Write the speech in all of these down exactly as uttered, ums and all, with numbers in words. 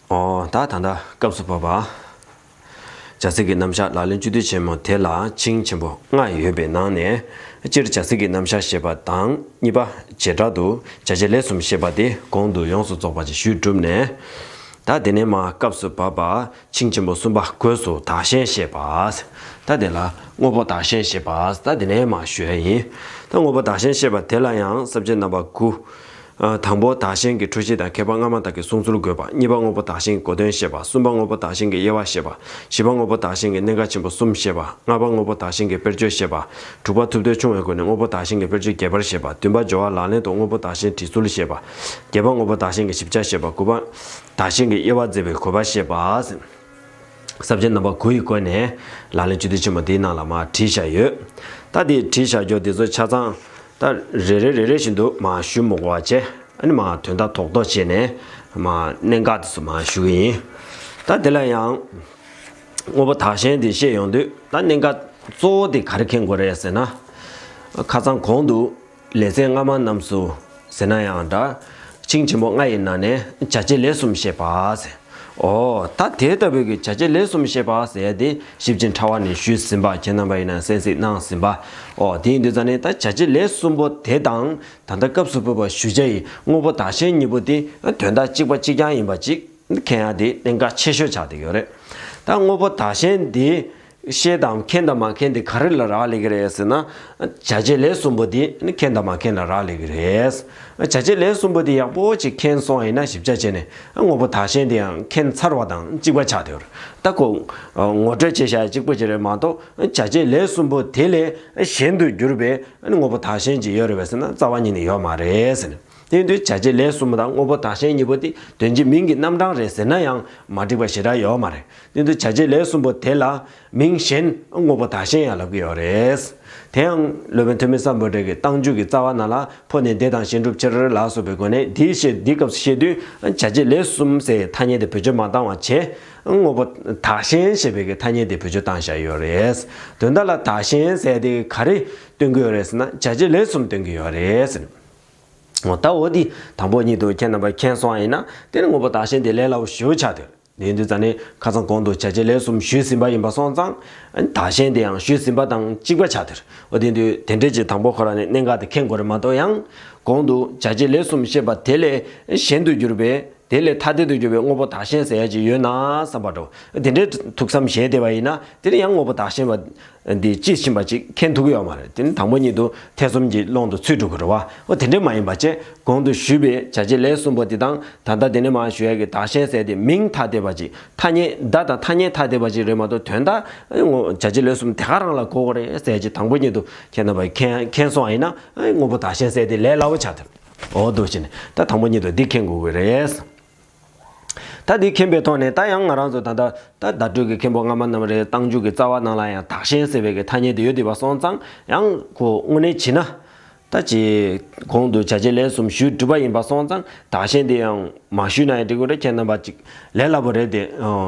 ཨོ། ད་ད་ལྟ་སྐབས་སུ་བབ་པ། བྱ་ཚིག་གི་རྣམ་གཞག་ལག་ལེན་བཅུད་བསྡུས་ཆེན་མོ་དེ་ལ་ཆིངས་ཆེན་པོ་ལྔ་ཡོད་པའི་ནང་ནས། སྤྱིར་བྱ་ཚིག་གི་རྣམ་གཞག་ཞེས་པ་དང་གཉིས་པ་བྱེ་བྲག་ཏུ་བྱ་བྱེད་ལས་གསུམ་ཞེས་པ་དེ་གོང་དུ་ཡོངས་སུ་རྫོགས་པ་ཅིག་ཞུས་གྲུབ་ནས། ད་དེ་ནས་མར་སྐབས་སུ་བབ་པ་ཆིངས་ཆེན་པོ་གསུམ་པ་སྒོས་སུ་བདག་གཞན་ཞེས་པ། ད་དེ་ལ་དངོས་པོ་བདག་གཞན་ཞེས་པ། ད་དེ་ནས་མར་ཞུ་ཡ་ཡིན། ད་དངོས་པོ་བདག་གཞན་ཞེས་པ་དེ་ལ་ཡང་ས་བཅད་རྣམ་པ་དགུ། ཨ། དང་པོ་བདག་གཞན་གྱི་འཁྲུལ་གཞི་དང་ཁྱད་པར་སྔ་མ་དག་གི་གསུང་ཚུལ་དགོས་པ། གཉིས་པ་དངོས་པོ་བདག་གཞན་གྱི་གོ་དོན་བཤད་པ། གསུམ་པ་དངོས་པོ་བདག་གཞན་གྱི་དབྱེ་བ་བཤད་པ། བཞི་པ་དངོས་པོ་བདག་གཞན་གྱི་གནད་འགག་ཆེན་པོ་གསུམ་བཤད་པ། ལྔ་པ་དངོས་པོ་བདག་གཞན་གྱི་དཔེར་བརྗོད་བཤད་པ། དྲུག་པ་ཐུབ་བསྟན་ཆུང་བའི་སྒོ་ནས་དངོས་པོ་བདག་གཞན་གྱི་དཔེར་བརྗོད་རྒྱས་པར་བཤད་པ། བདུན་པ་སྦྱོར་བ་ལག་ལེན་དུ་དངོས་པོ་བདག་གཞན་འབྲི་ཚུལ་བཤད་པ། བརྒྱད་པ་དངོས་པོ་བདག་གཞན་གྱི་ཞིབ་ཆ་བཤད་པ། དགུ་པ་བདག་གཞན་གྱི་དབྱེ་བ་མཛད་པའི་དགོས་པ་བཤད་པ། ས་བཅད་རྣམ་པ་དགུ་ཡི་སྒོ་ནས་ལག་ལེན་བཅུད་བསྡུས་ཆེན་མོ་འདིའི་ནང་ལ་མར་བྲིས་བཞག་ཡོད། ད་འདི་བྲིས་བཞག་རྒྱུ་འདི་ཚོ་ཆ་ཚང་ད་རེ་རེ་རེ་རེ་བཞིན་དུ་མར་ཞུ་མི་དགོས་པ་བྱས། ཨ་ནི་མར་དོན་དག་རྡོག་རྡོག་བྱས་ནས་མར་གནད་འགག་དེ་ཚོ་མར་ཞུ་གི་ཡིན། ད་དེ་ལ་ཡང་དངོས་པོ་བདག་གཞན་དེ་བཤད་ཡོང་དུས། ད་གནད་འགག་གཙོ་བོ་དེ་ག་རེ་མཁྱེན་དགོས་རེད་ཟེར་ན། ཁ་སང་གོང་དུ་ལེ་ཚན་སྔ་མ་རྣམས་སུ་ཟེར་ན་ཡང་འདྲ། ཆིངས་ཆེན་པོ་ལྔ་ཡི་ནང་ནས་བྱ་བྱེད་ལས་གསུམ་བཤད་པ་ཟེར། ཨོ། ད་དེ་ལྟ་བུའི་གི་བྱ་བྱེད་ལས་གསུམ་བཤད་པ་ཟེར་ཡ་དེ་ཞིབ་ཅིང་ཕྲ་བ་ནས་ཞུས་ཟིན་པ། ཁྱེད་རྣམ་པ་ཡིན་ན་གསན་གཟིགས་གནང་ཟིན་པ། ཨོ། དེ་ཡིན་དུས་ཙང་ནས་ད་བྱ་བྱེད་ལས་གསུམ་པོ་དེ་དང་ད་ལྟ་སྐབས་སུ་བབ་པ་ཞུ་བྱ་ཡི་དངོས་པོ་བདག་གཞན་གཉིས་པོ་དེ་དོན་དག་གཅིག་པ་གཅིག་རྐྱང་ཡིན་པ་ཅིག་མཁྱེན་ཡ་དེ་གནད་འགག་ཆེ་ཤོས་ཆགས་བསྡད་ཡོད་རེད། ད་དངོས་པོ་བདག་གཞན་དེ་ཤེས་དང་མཁྱེན་དང་མ་མཁྱེན་དེ་ག་རེ་ལ་རག་ལས་ཀྱི་རེད་ཟེར་ན། བྱ་བྱེད་ལས་གསུམ་པོ་དེ་ནི་མཁྱེན་དང་མ་མཁྱེན་ལ་རག་ལས་ཀྱི་རེད། བྱ་བྱེད་ལས་གསུམ་པོ་དེ་ཡག་པོ་ཅིག་མཁྱེན་སོང་བ་ཡིན་ན་ཞིབ་ཆ་བྱས་ནས་དངོས་པོ་བདག་གཞན་དེ་ཡང་མཁྱེན་ཚར་བ་དང་གཅིག་པ་ཆགས་བསྡད་ཡོད་རེད། ད་ཁོ་ངོ་སྤྲོད་བྱེད་བཞག་གཅིག་པ་ཅིག་རེད་མ་གཏོགས། བྱ་བྱེད་ལས་གསུམ་པོ་དེ་ལས་གཞན་དུ་གྱུར་པའི་དངོས་པོ་བདག་གཞན་ཅིག་ཡོད་རེད་པས་ཟེར་ན་རྩ་བ་ཉིད་ནས་ཡོད་མ་རེད་ཟེར་ནས། དེ་ཡིན་དུས་བྱ་བྱེད་ལས་གསུམ་པོ་དང་དངོས་པོ་བདག་གཞན་གཉིས་པོ་དེ་དོན་གྱི་མིང་གི་རྣམ་གྲངས་རེད་ཟེར་ན་ཡང་མ་འགྲིག་པ་ཞེ་དྲག་ཡོད་མ་རེད། དེ་ཡིན་དུས་བྱ་བྱེད་ལས་གསུམ་པོ་དེ་ལ་མིང་གཞན་དངོས་པོ་བདག་གཞན་ཡང་ལབ་ཀྱི་ཡོད་རེད། དེ་ཡང་སློབ་དཔོན་ཐོན་མི་སམ་བྷོ་ཊ་གི་རྟགས་འཇུག་གི་རྩ་བ་ནང་ལ། ཕོ་ནི་དེ་དང་གཞན་སྒྲུབ་ཕྱིར་ལ་སོགས་པའི་སྒོ་ནས། དེའི་ཕྱིར་འདིའི་སྐབས་སུ་བཤད་དུས་བྱ་བྱེད་ལས་གསུམ་ཟེར་ཐ་སྙད་དེ་བེད་སྤྱོད་མ་བཏང་བ་བྱས། དངོས་པོ་བདག་གཞན་ཞེས་པའི་གི་ཐ་སྙད་དེ་བེད་སྤྱོད་བཏང་བཞག་ཡོད་རེད། དོན་དག་ལ་བདག་གཞན་ཟེར་དེ་ག་རེ་སྟོན་གྱི་ཡོད་རེད་ཟེར་ན། བྱ་བྱེད་ལས་གསུམ་སྟོན་གྱི་ཡོད་རེད་ཟེར། འོ། ད་འོ་འདི་དང་པོ་ཉིད་དུ་ཁྱེད་རྣམ་པ་མཁྱེན་སོང་བ་ཡིན་ན། དེ་ནི་དངོས་པོ་བདག་གཞན་དེ་ལས་སླ་པོ་ཞེ་པོ་ཆགས་ཏེ། དེ་ཡིན་དུས་ཙང་ནས་ཁ་སང་གོང་དུ་བྱ་བྱེད་ལས་གསུམ་ཞུས་ཟིན་པ་ཡིན་པ་སོང་ཙང་། བདག་གཞན་དེ་ཡང་ཞུས་ཟིན་པ་དང་གཅིག་པ་ཆགས་ཏེ། འོ། དེ་དུས་དེ་འདྲས་ཀྱི་དང་པོ་ཁོ་རང་ནས་གནད་འགག་དེ་མཁྱེན་དགོས་རེད་མ་གཏོགས། ཡང་གོང་དུ་བྱ་བྱེད་ལས་གསུམ་བཤད་པ་དེ་ལས་གཞན་དུ་གྱུར་པའི། དེ་ལས་ཐ་དད་དུ་གྱུར་པའི་དངོས་པོ་བདག་གཞན་ཟེར་ཡ་ཅིག་ཡོད་ན་བསམ་པ་འདྲ་བོ། དེ་འདྲའི་ཐུགས་བསམ་བཞེས་བསྡད་པ་ཡིན་ན། དེ་ནི་ཡང་དངོས་པོ་བདག་གཞན་པ་འདི་དཔྱིས་ཕྱིན་པ་ཅིག་མཁྱེན་ཐུབ་ཀྱི་ཡོད་མ་རེད། དེ་ནི་དང་པོ་ཉིད་དུ་ཐེ་ཚོམ་གྱི་ཀློང་དུ་ཚུད་འགྲོ་གི་རེད་བ། འོ། དེ་འདྲ་མ་ཡིན་པ་བྱས། གོང་དུ་ཞུས་པའི་བྱ་བྱེད་ལས་གསུམ་པོ་འདི་དང་། ད་ལྟ་དེ་ནས་མར་ཞུ་ཡ་གི་བདག་གཞན་ཟེར་དེ་མིང་ཐ་དད་པ་ཅིག་ཐ་སྙད། བརྡ་དང་ཐ་སྙད་ཐ་དད་པ་ཅིག་རེད་མ་གཏོགས། དོན་དག་བྱ་བྱེད་ལས་གསུམ་དེ་ག་རང་ལ་གོ་དགོས་རེད་ཟེར་ཅིག་དང་པོ་ཉིད་དུ་ཁྱེད་རྣམ་པས་མཁྱེན་མཁྱེན་སོང་བ་ཡིན་ན། དངོས་པོ་བདག་གཞན་ཟེར་དེ་ལས་སླ་པོ་ཆགས་ཐུབ། འོ། འདུག་བྱས་ནས་ད་དང་པོ་ཉིད་དུ་འདི་མཁྱེན་དགོས་ཀྱི་རེད། ད་འདི་མཁྱེན་པའི་ཐོག་ནས་ད་ཡང་ང་རང་ཚོ་ད་ལྟ་ད་བརྡ་སྤྲོད་ཀྱི་མཁན་པོ་སྔ་མ་རྣམས་རེད། རྟགས་འཇུག་གི་རྩ་བ་ནང་ལ་ཡང་བདག་གཞན་ཟེར་བའི་གི་ཐ་སྙད་དེ་ཡོད་བསྡད་པ་སོང་ཙང་། ཡང་ཁོ་དངོས་གནས་བྱས་ན། ད་ཅི་གོང་དུ་བྱ་བྱེད་ལས་གསུམ་ཞུས་གྲུབ་པ་ཡིན་པ་སོང་ཙང་། བདག་གཞན་དེ་ཡང་མ་ཞུས་ན་ཡང་འགྲིག་གི་རེད། ཁྱེད་རྣམ་པ་ཅིག་ལས་སླ་པོ་རེད་དེ།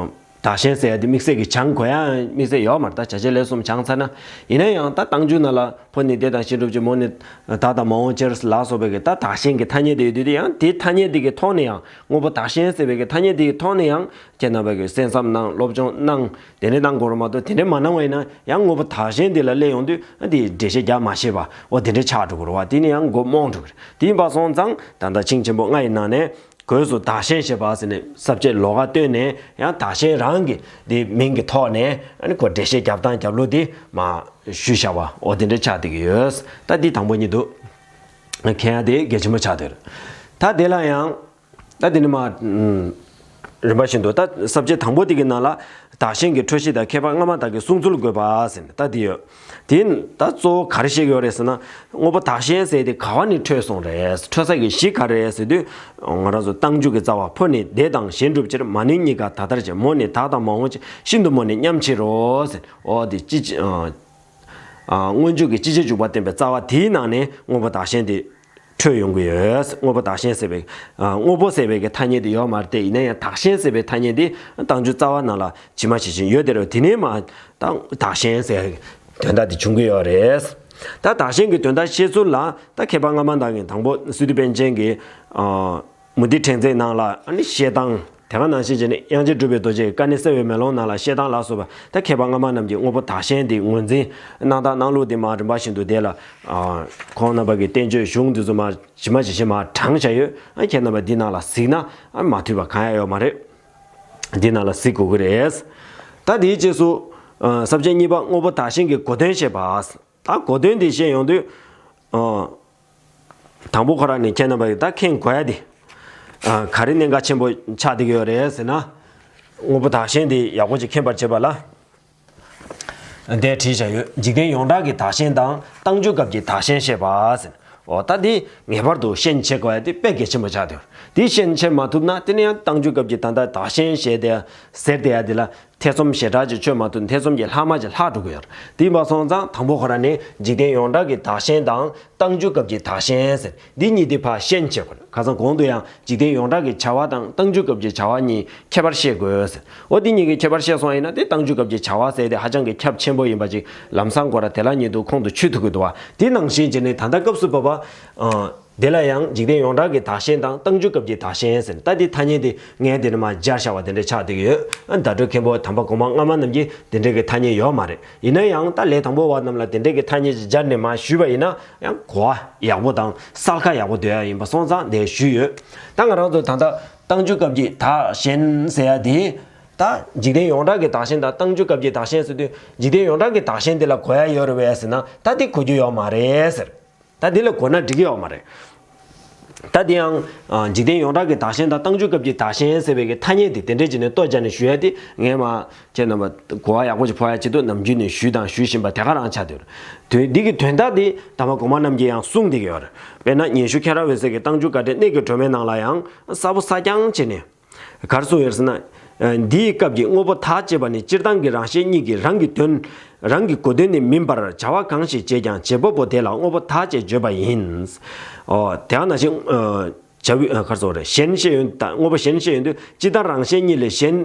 བདག་གཞན་ཟེར་ཡ་དེ་དམིགས་བསལ་གྱི་སྦྱང་དགོས་ཡ་དམིགས་བསལ་ཡོད་མ་རེད། ད་བྱ་བྱེད་ལས་གསུམ་སྦྱངས་ཚར་ན། ཡིན་ན་ཡང་ད་རྟགས་འཇུག་ནང་ལ་ཕོ་ནི་དེ་དང་གཞན་སྒྲུབ་ཕྱིར། མོ་ནི་བདག་དང་མ་འོངས་ཕྱིར་ལ་སོགས་པའི་གི་ད་བདག་གཞན་གྱི་ཐ་སྙད་དེ་ཡོད་དུས། དེ་ཡང་དེའི་ཐ་སྙད་དེ་གི་ཐོག་ནས་ཡང་དངོས་པོ་བདག་གཞན་ཟེར་བའི་གི་ཐ་སྙད་དེ་གི་ཐོག་ནས་ཡང་ཁྱེད་རྣམ་པ་གི་གསན་བསམ་གནང་། སློབ་སྦྱོང་གནང་། དེ་འདྲ་གནང་དགོས་རེད་མ་གཏོགས། དེ་འདྲ་མ་གནང་བ་ཡིན་ན་ཡང་དངོས་པོ་བདག་གཞན་དེ་ལ་སླེབས་ཡོང་དུས་དེ་འགྲེལ་བཤད་རྒྱག་མ་ཤེས་པ། འོ། དེ་འདྲ་ཆགས་འགྲོ་གི་རེད་བ། དེ་ནི་ཡང་མགོ་རྨོངས་འགྲོ་གི་རེད། དེ་ཡིན་པ་སོང་ཙང་ད་ལྟ་ཆིངས་ཆེན་པོ་ལྔ་ཡི་ནང་ནས། སྒོས་སུ་བདག་གཞན་ཞེས་པ་ཟེར་ནས་ས་བཅད་ལོགས་ཀ་བཏོན་ནས། ཡང་བདག་གཞན་རང་གི་དེ་མིང་གི་ཐོག་ནས། ཨ་ནི་ཁོ་འགྲེལ་བཤད་རྒྱབ་སྟངས་རྒྱབ་ལུགས་དེ་མར་ཞུས་བཞག་པ། འོ། དེ་འདྲ་ཆགས་བསྡད་ཀྱི་ཡོད། ད་འདི་དང་པོ་ཉིད་དུ་མཁྱེན་ཡ་དེ་གལ་ཆེན་པོ་ཆགས་བསྡད་ཡོད་རེད། ད་དེ་ལ་ཡང་ད་དེ་ནི་མར་རིམ་པ་བཞིན་དུ། ད་ས་བཅད་དང་པོ་དེ་གི་ནང་ལ་བདག་གཞན་གྱི་འཁྲུལ་གཞི་དང་ཁྱད་པར་སྔ་མ་དག་གི་གསུང་ཚུལ་དགོས་པ་ཟེར་ནས་ད་འདི་ཡོད། དེ་ད་གཙོ་བོ་ག་རེ་བཤད་ཀྱི་ཡོད་རེད་ཟེར་ན། དངོས་པོ་བདག་གཞན་ཟེར་དེ་ག་བ་ནས་འཕྲོས་སོང་རེད། འཕྲོས་ས་གི་གཞི་ག་རེ་རེད་ཟེར་དུས། ང་རང་ཚོ་རྟགས་འཇུག་གི་རྩ་བ། ཕོ་ནི་དེ་དང་གཞན་སྒྲུབ་ཕྱིར། མ་ནིང་གཉིས་ཀ་ད་ལྟར་བྱས། མོ་ནི་བདག་དང་མ་འོངས་ཕྱིར། ཤིན་ཏུ་མོ་ནི་མཉམ་བྱེད་རོ་ཟེར། འོ། དེ་སྤྱི། ཨ། སྔོན་འཇུག་གི་སྤྱི་བྱེ་འཇུག་པ་བསྟན་པའི་རྩ་བ་དེའི་ནང་ནས་དངོས་པོ་བདག་གཞན་དེ་འཕྲོས་ཡོང་གི་ཡོད། དངོས་པོ་བདག་གཞན་ཟེར་བའི། ཨ། དངོས་པོ་ཟེར་བའི་གི་ཐ་སྙད་དེ་ཡོད་མ་རེད་དེ། ཡིན་ན་ཡང་བདག་གཞན་ཟེར་བའི་ཐ་སྙད་དེ་རྟགས་འཇུག་རྩ་བ་ནང་ལ་ཇི་མ་ཇི་བཞིན་ཡོད་དེ་རེད། དེ་ནས་མར་ད་བདག་གཞན་ཟེར་དོན་དག་དེ་བྱུང་གི་ཡོད་རེད། ད་བདག་གཞན་གྱི་དོན་དག་བཤད་ཚུལ་ལ་ད་མཁས་པ་སྔ་མ་དག་གིས། དང་པོ་སི་ཏུ་པཎ་ཆེན་གྱི། ཨ། མུ་སྟེགས་ཕྲེང་མཛེས་ནང་ལ། ཨ་ནི་བཤད་སྟངས། དེ་ག་ནང་བཞིན་བྱས་ནས་དབྱངས་ཅན་གྲུབ་པའི་རྡོ་རྗེ་ཀ་ནི་གསལ་བའི་མེ་ལོང་ནང་ལ་བཤད་སྟངས་ལ་སོགས་པ་ད་མཁས་པ་སྔ་མ་རྣམས་ཀྱིས་དངོས་པོ་བདག་གཞན་དེ་ངོས་འཛིན་གནང་སྟངས་གནང་ལུགས་དེ་མར་རིམ་པ་བཞིན་དུ་དེ་ལ་ཁོང་རྣམ་པ་གི་བསྟན་བཅོས་གཞུང་དེ་ཚོ་མར་ཇི་མ་ཇི་བཞིན་མར་དྲངས་བཞག་ཡོད། ཨ་ཁྱེད་རྣམ་པ་འདི་ནང་ལ་གཟིགས་ན་ཨ་མ་འཐུས་པ་གང་ཡང་ཡོད་མ་རེད། འདི་ནང་ལ་གཟིགས་དགོས་ཀྱི་རེད། ད་དེའི་རྗེས་སུ་ཨ་ས་བཅད་གཉིས་པ་དངོས་པོ་བདག་གཞན་གྱི་གོ་དོན་བཤད་པ། ད་གོ་དོན་འདི་བཤད་ཡོང་དུས་ཨ་དང་པོ་ཁོ་རང་ནས་ཁྱེད་རྣམ་པ་ཡིས་ད་མཁྱེན་དགོས་ཡ་དེ་ཨ་ག་རེ་གནད་འགག་ཆེན་པོ་ཆགས་བསྡད་ཀྱི་ཡོད་རེད་ཟེར་ན། དངོས་པོ་བདག་གཞན་དེ་ཡག་པོ་ཅིག་མཁྱེན་པར་བྱེད་པ་ལ། འདིར་བྲིས་བཞག་ཡོད། འཇིག་རྟེན་ཡོངས་གྲགས་ཀྱི་བདག་གཞན་དང་རྟགས་འཇུག་སྐབས་ཀྱི་བདག་གཞན་བཤད་པ་ཟེར། འོ་ད་འདི་ངེས་པར་དུ་ཤན་ཕྱེ་དགོས་ཡ་དེ་དཔེ་གལ་ཆེན་པོ་ཆགས་འདུག་འདི་ཤན་ཕྱེ་མ་ཐུབ་ན་དེ་ནི་ཡང་རྟགས་འཇུག་སྐབས་ཀྱི་ད་ལྟ་བདག་གཞན་ཞེས་དེ་ཟེར་དེ་ཡ་དེ་ལ་ཐེ་ཚོམ་ཞེ་དྲག་ཅིག་ཆོད་མ་ཐུབ་ན་ཐེ་ཚོམ་གྱི་ལྷག་མ་ཅིག་ལྷག་འགྲོ་གི་ཡོད་རེད། དེ་ཡིན་པ་སོང་ཙང་དང་པོ་ཁོ་རང་ནས་འཇིག་རྟེན་ཡོངས་གྲགས་ཀྱི་བདག་གཞན་དང་། རྟགས་འཇུག་སྐབས་ཀྱི་བདག་གཞན་ཟེར། འདི་གཉིས་དེ་ཕར་ཤན་ཕྱེ་དགོས། ཁ་སང་གོང་དུ་ཡང་འཇིག་རྟེན་ཡོངས་གྲགས་ཀྱི་བྱ་བ་དང་རྟགས་འཇུག་སྐབས་ཀྱི་བྱ་བ་གཉིས་ཁྱད་པར་བཤད་དགོས་ཟེར། འོ་འདི་གཉིས་ཀྱི་ཁྱད་པར་བཤད་སོང་ཡིན་ན་དེ་རྟགས་འཇུག་སྐབས་ཀྱི་བྱ་བ་ཟེར་དེ་ཧ་ཅང་གི་ཁྱབ་ཆེན་པོ་ཡིན་པ་ཅིག་ལམ་སང་ཁོ་ར་དེ་ལ་ཉིད་དུ་ཁོང་དུ་ཆུད་ཐུབ་ཀྱི་འདུག་བ། དེ་ནང་བཞིན་བྱས་ནས་ད་ལྟ་སྐབས་སུ་བབ་པ། ཨ་དེ་ལ་ཡང་འཇིག་རྟེན་ཡོངས་གྲགས་ཀྱི་བདག་གཞན་དང་རྟགས་འཇུག་སྐབས་ཀྱི་བདག་གཞན་ཟེར། ད་དེ་ཐ་སྙད་དེ་ངས་དེ་ནས་མར་སྦྱར་བཞག་པ་དེ་འདྲ་ཆགས་བསྡད་ཀྱི་ཡོད། ཨ་བརྡ་སྤྲོད་མཁན་པོ་དམ་པ་གོང་མ་སྔ་མ་རྣམས་ཀྱིས་དེ་འདྲའི་གི་ཐ་སྙད་ཡོད་མ་རེད། ཡིན་ན་ཡང་ད་ལས་དང་པོ་བ་རྣམས་ལ་དེ་འདྲའི་གི་ཐ་སྙད་ཅིག་སྦྱར་ནས་མར་ཞུས་པ་ཡིན་ན། ཡང་གོ་བ་ཡག་པོ་དང་གསལ་ཁ་ཡག་པོ་འདོད་ཡ་ཡིན་པ་སོང་ཙང་དེ་ཞུས་ཡོད། ད་ང་རང་ཚོ་ད་ལྟ་རྟགས་འཇུག་སྐབས་ཀྱི་བདག་གཞན་ཟེར་ཡ་དེ། ད་འཇིག་རྟེན་ཡོངས་གྲགས་ཀྱི་བདག་གཞན་དང་རྟགས་འཇུག་སྐབས་ཀྱི་བདག་གཞན་ཟེར་དུས་འཇིག་རྟེན་ཡོངས་གྲགས་ཀྱི་བདག་གཞན་དེ་ལ་གོ་ཡ་ཡོད་རེད་པས་ཟེར་ན་ད་དེ་གོ་རྒྱུ་ཡོད་མ་རེད་ཟེར། ད་དེ་ལ་གོ་ན་འགྲིག་གི་ཡོད་མ་རེད། ད་དེ་ཡང་ཨ་འཇིག་རྟེན་ཡོངས་གྲགས་ཀྱི་བདག་གཞན་དང་རྟགས་འཇུག་སྐབས་ཀྱི་བདག་གཞན་ཟེར་བའི་གི་ཐ་སྙད་དེ་དེ་འདྲས་བྱས་ནས་ལྟོས་བྱས་ནས་ཞུ་ཡ་དེ་ངས་མ་ཁྱེད་རྣམ་པ་གོ་བ་ཡག་པོ་ཞིག་ཕོག་ཡ་ཆེད་དུ་ནམ་རྒྱུན་ནས་ཞུས་དང་ཞུ་བཞིན་པ་དེ་ག་རང་ཆགས་འདུག་དོན་འདི་གི་དོན་དག་དེ་དམ་པ་གོང་མ་རྣམས་ཀྱིས་ཡང་གསུངས་བསྡད་ཀྱི་ཡོད་རེད། དཔེར་ན་ཉན་ཞུ་མཁྱེན་རབ་འོད་ཟེར་གྱི་རྟགས་འཇུག་དཀའ་འགྲེལ་གནད་ཀྱི་སྒྲོན་མའི་ནང་ལ་ཡང་གསལ་པོ་གསལ་རྐྱང་བྱས་ནས། ག་རེ་གསུངས་ཡོད་ཟེར་ན། ཨ་འདིའི་སྐབས་ཀྱི་དངོས་པོ་བདག་ཅེས་པ་ནི་སྤྱིར་བཏང་གི་རང་བཞིན་གཉིས་ཀྱི་རང་གི་དོན། རང་གི་གོ་དོན་ནི་མིན་པར་བྱ་བ་གང་ཞིག་བྱེད་ཀྱང་བྱེད་པ་པོ་དེ་ལ་དངོས་པོ་བདག་ཅེས་བརྗོད་པ་ཡིན། ཨོ་དེ་ཡང་ནང་བཞིན་ཨ་བྱ་བའི་ཨ་ག་རེ་ཟེར་དགོས་རེད། གཞན་བཤད་ཡོང་དུས་དངོས་པོ་གཞན་བཤད་ཡོང་དུས་སྤྱིར་བཏང་རང་བཞིན་གཉིས་ལས་གཞན།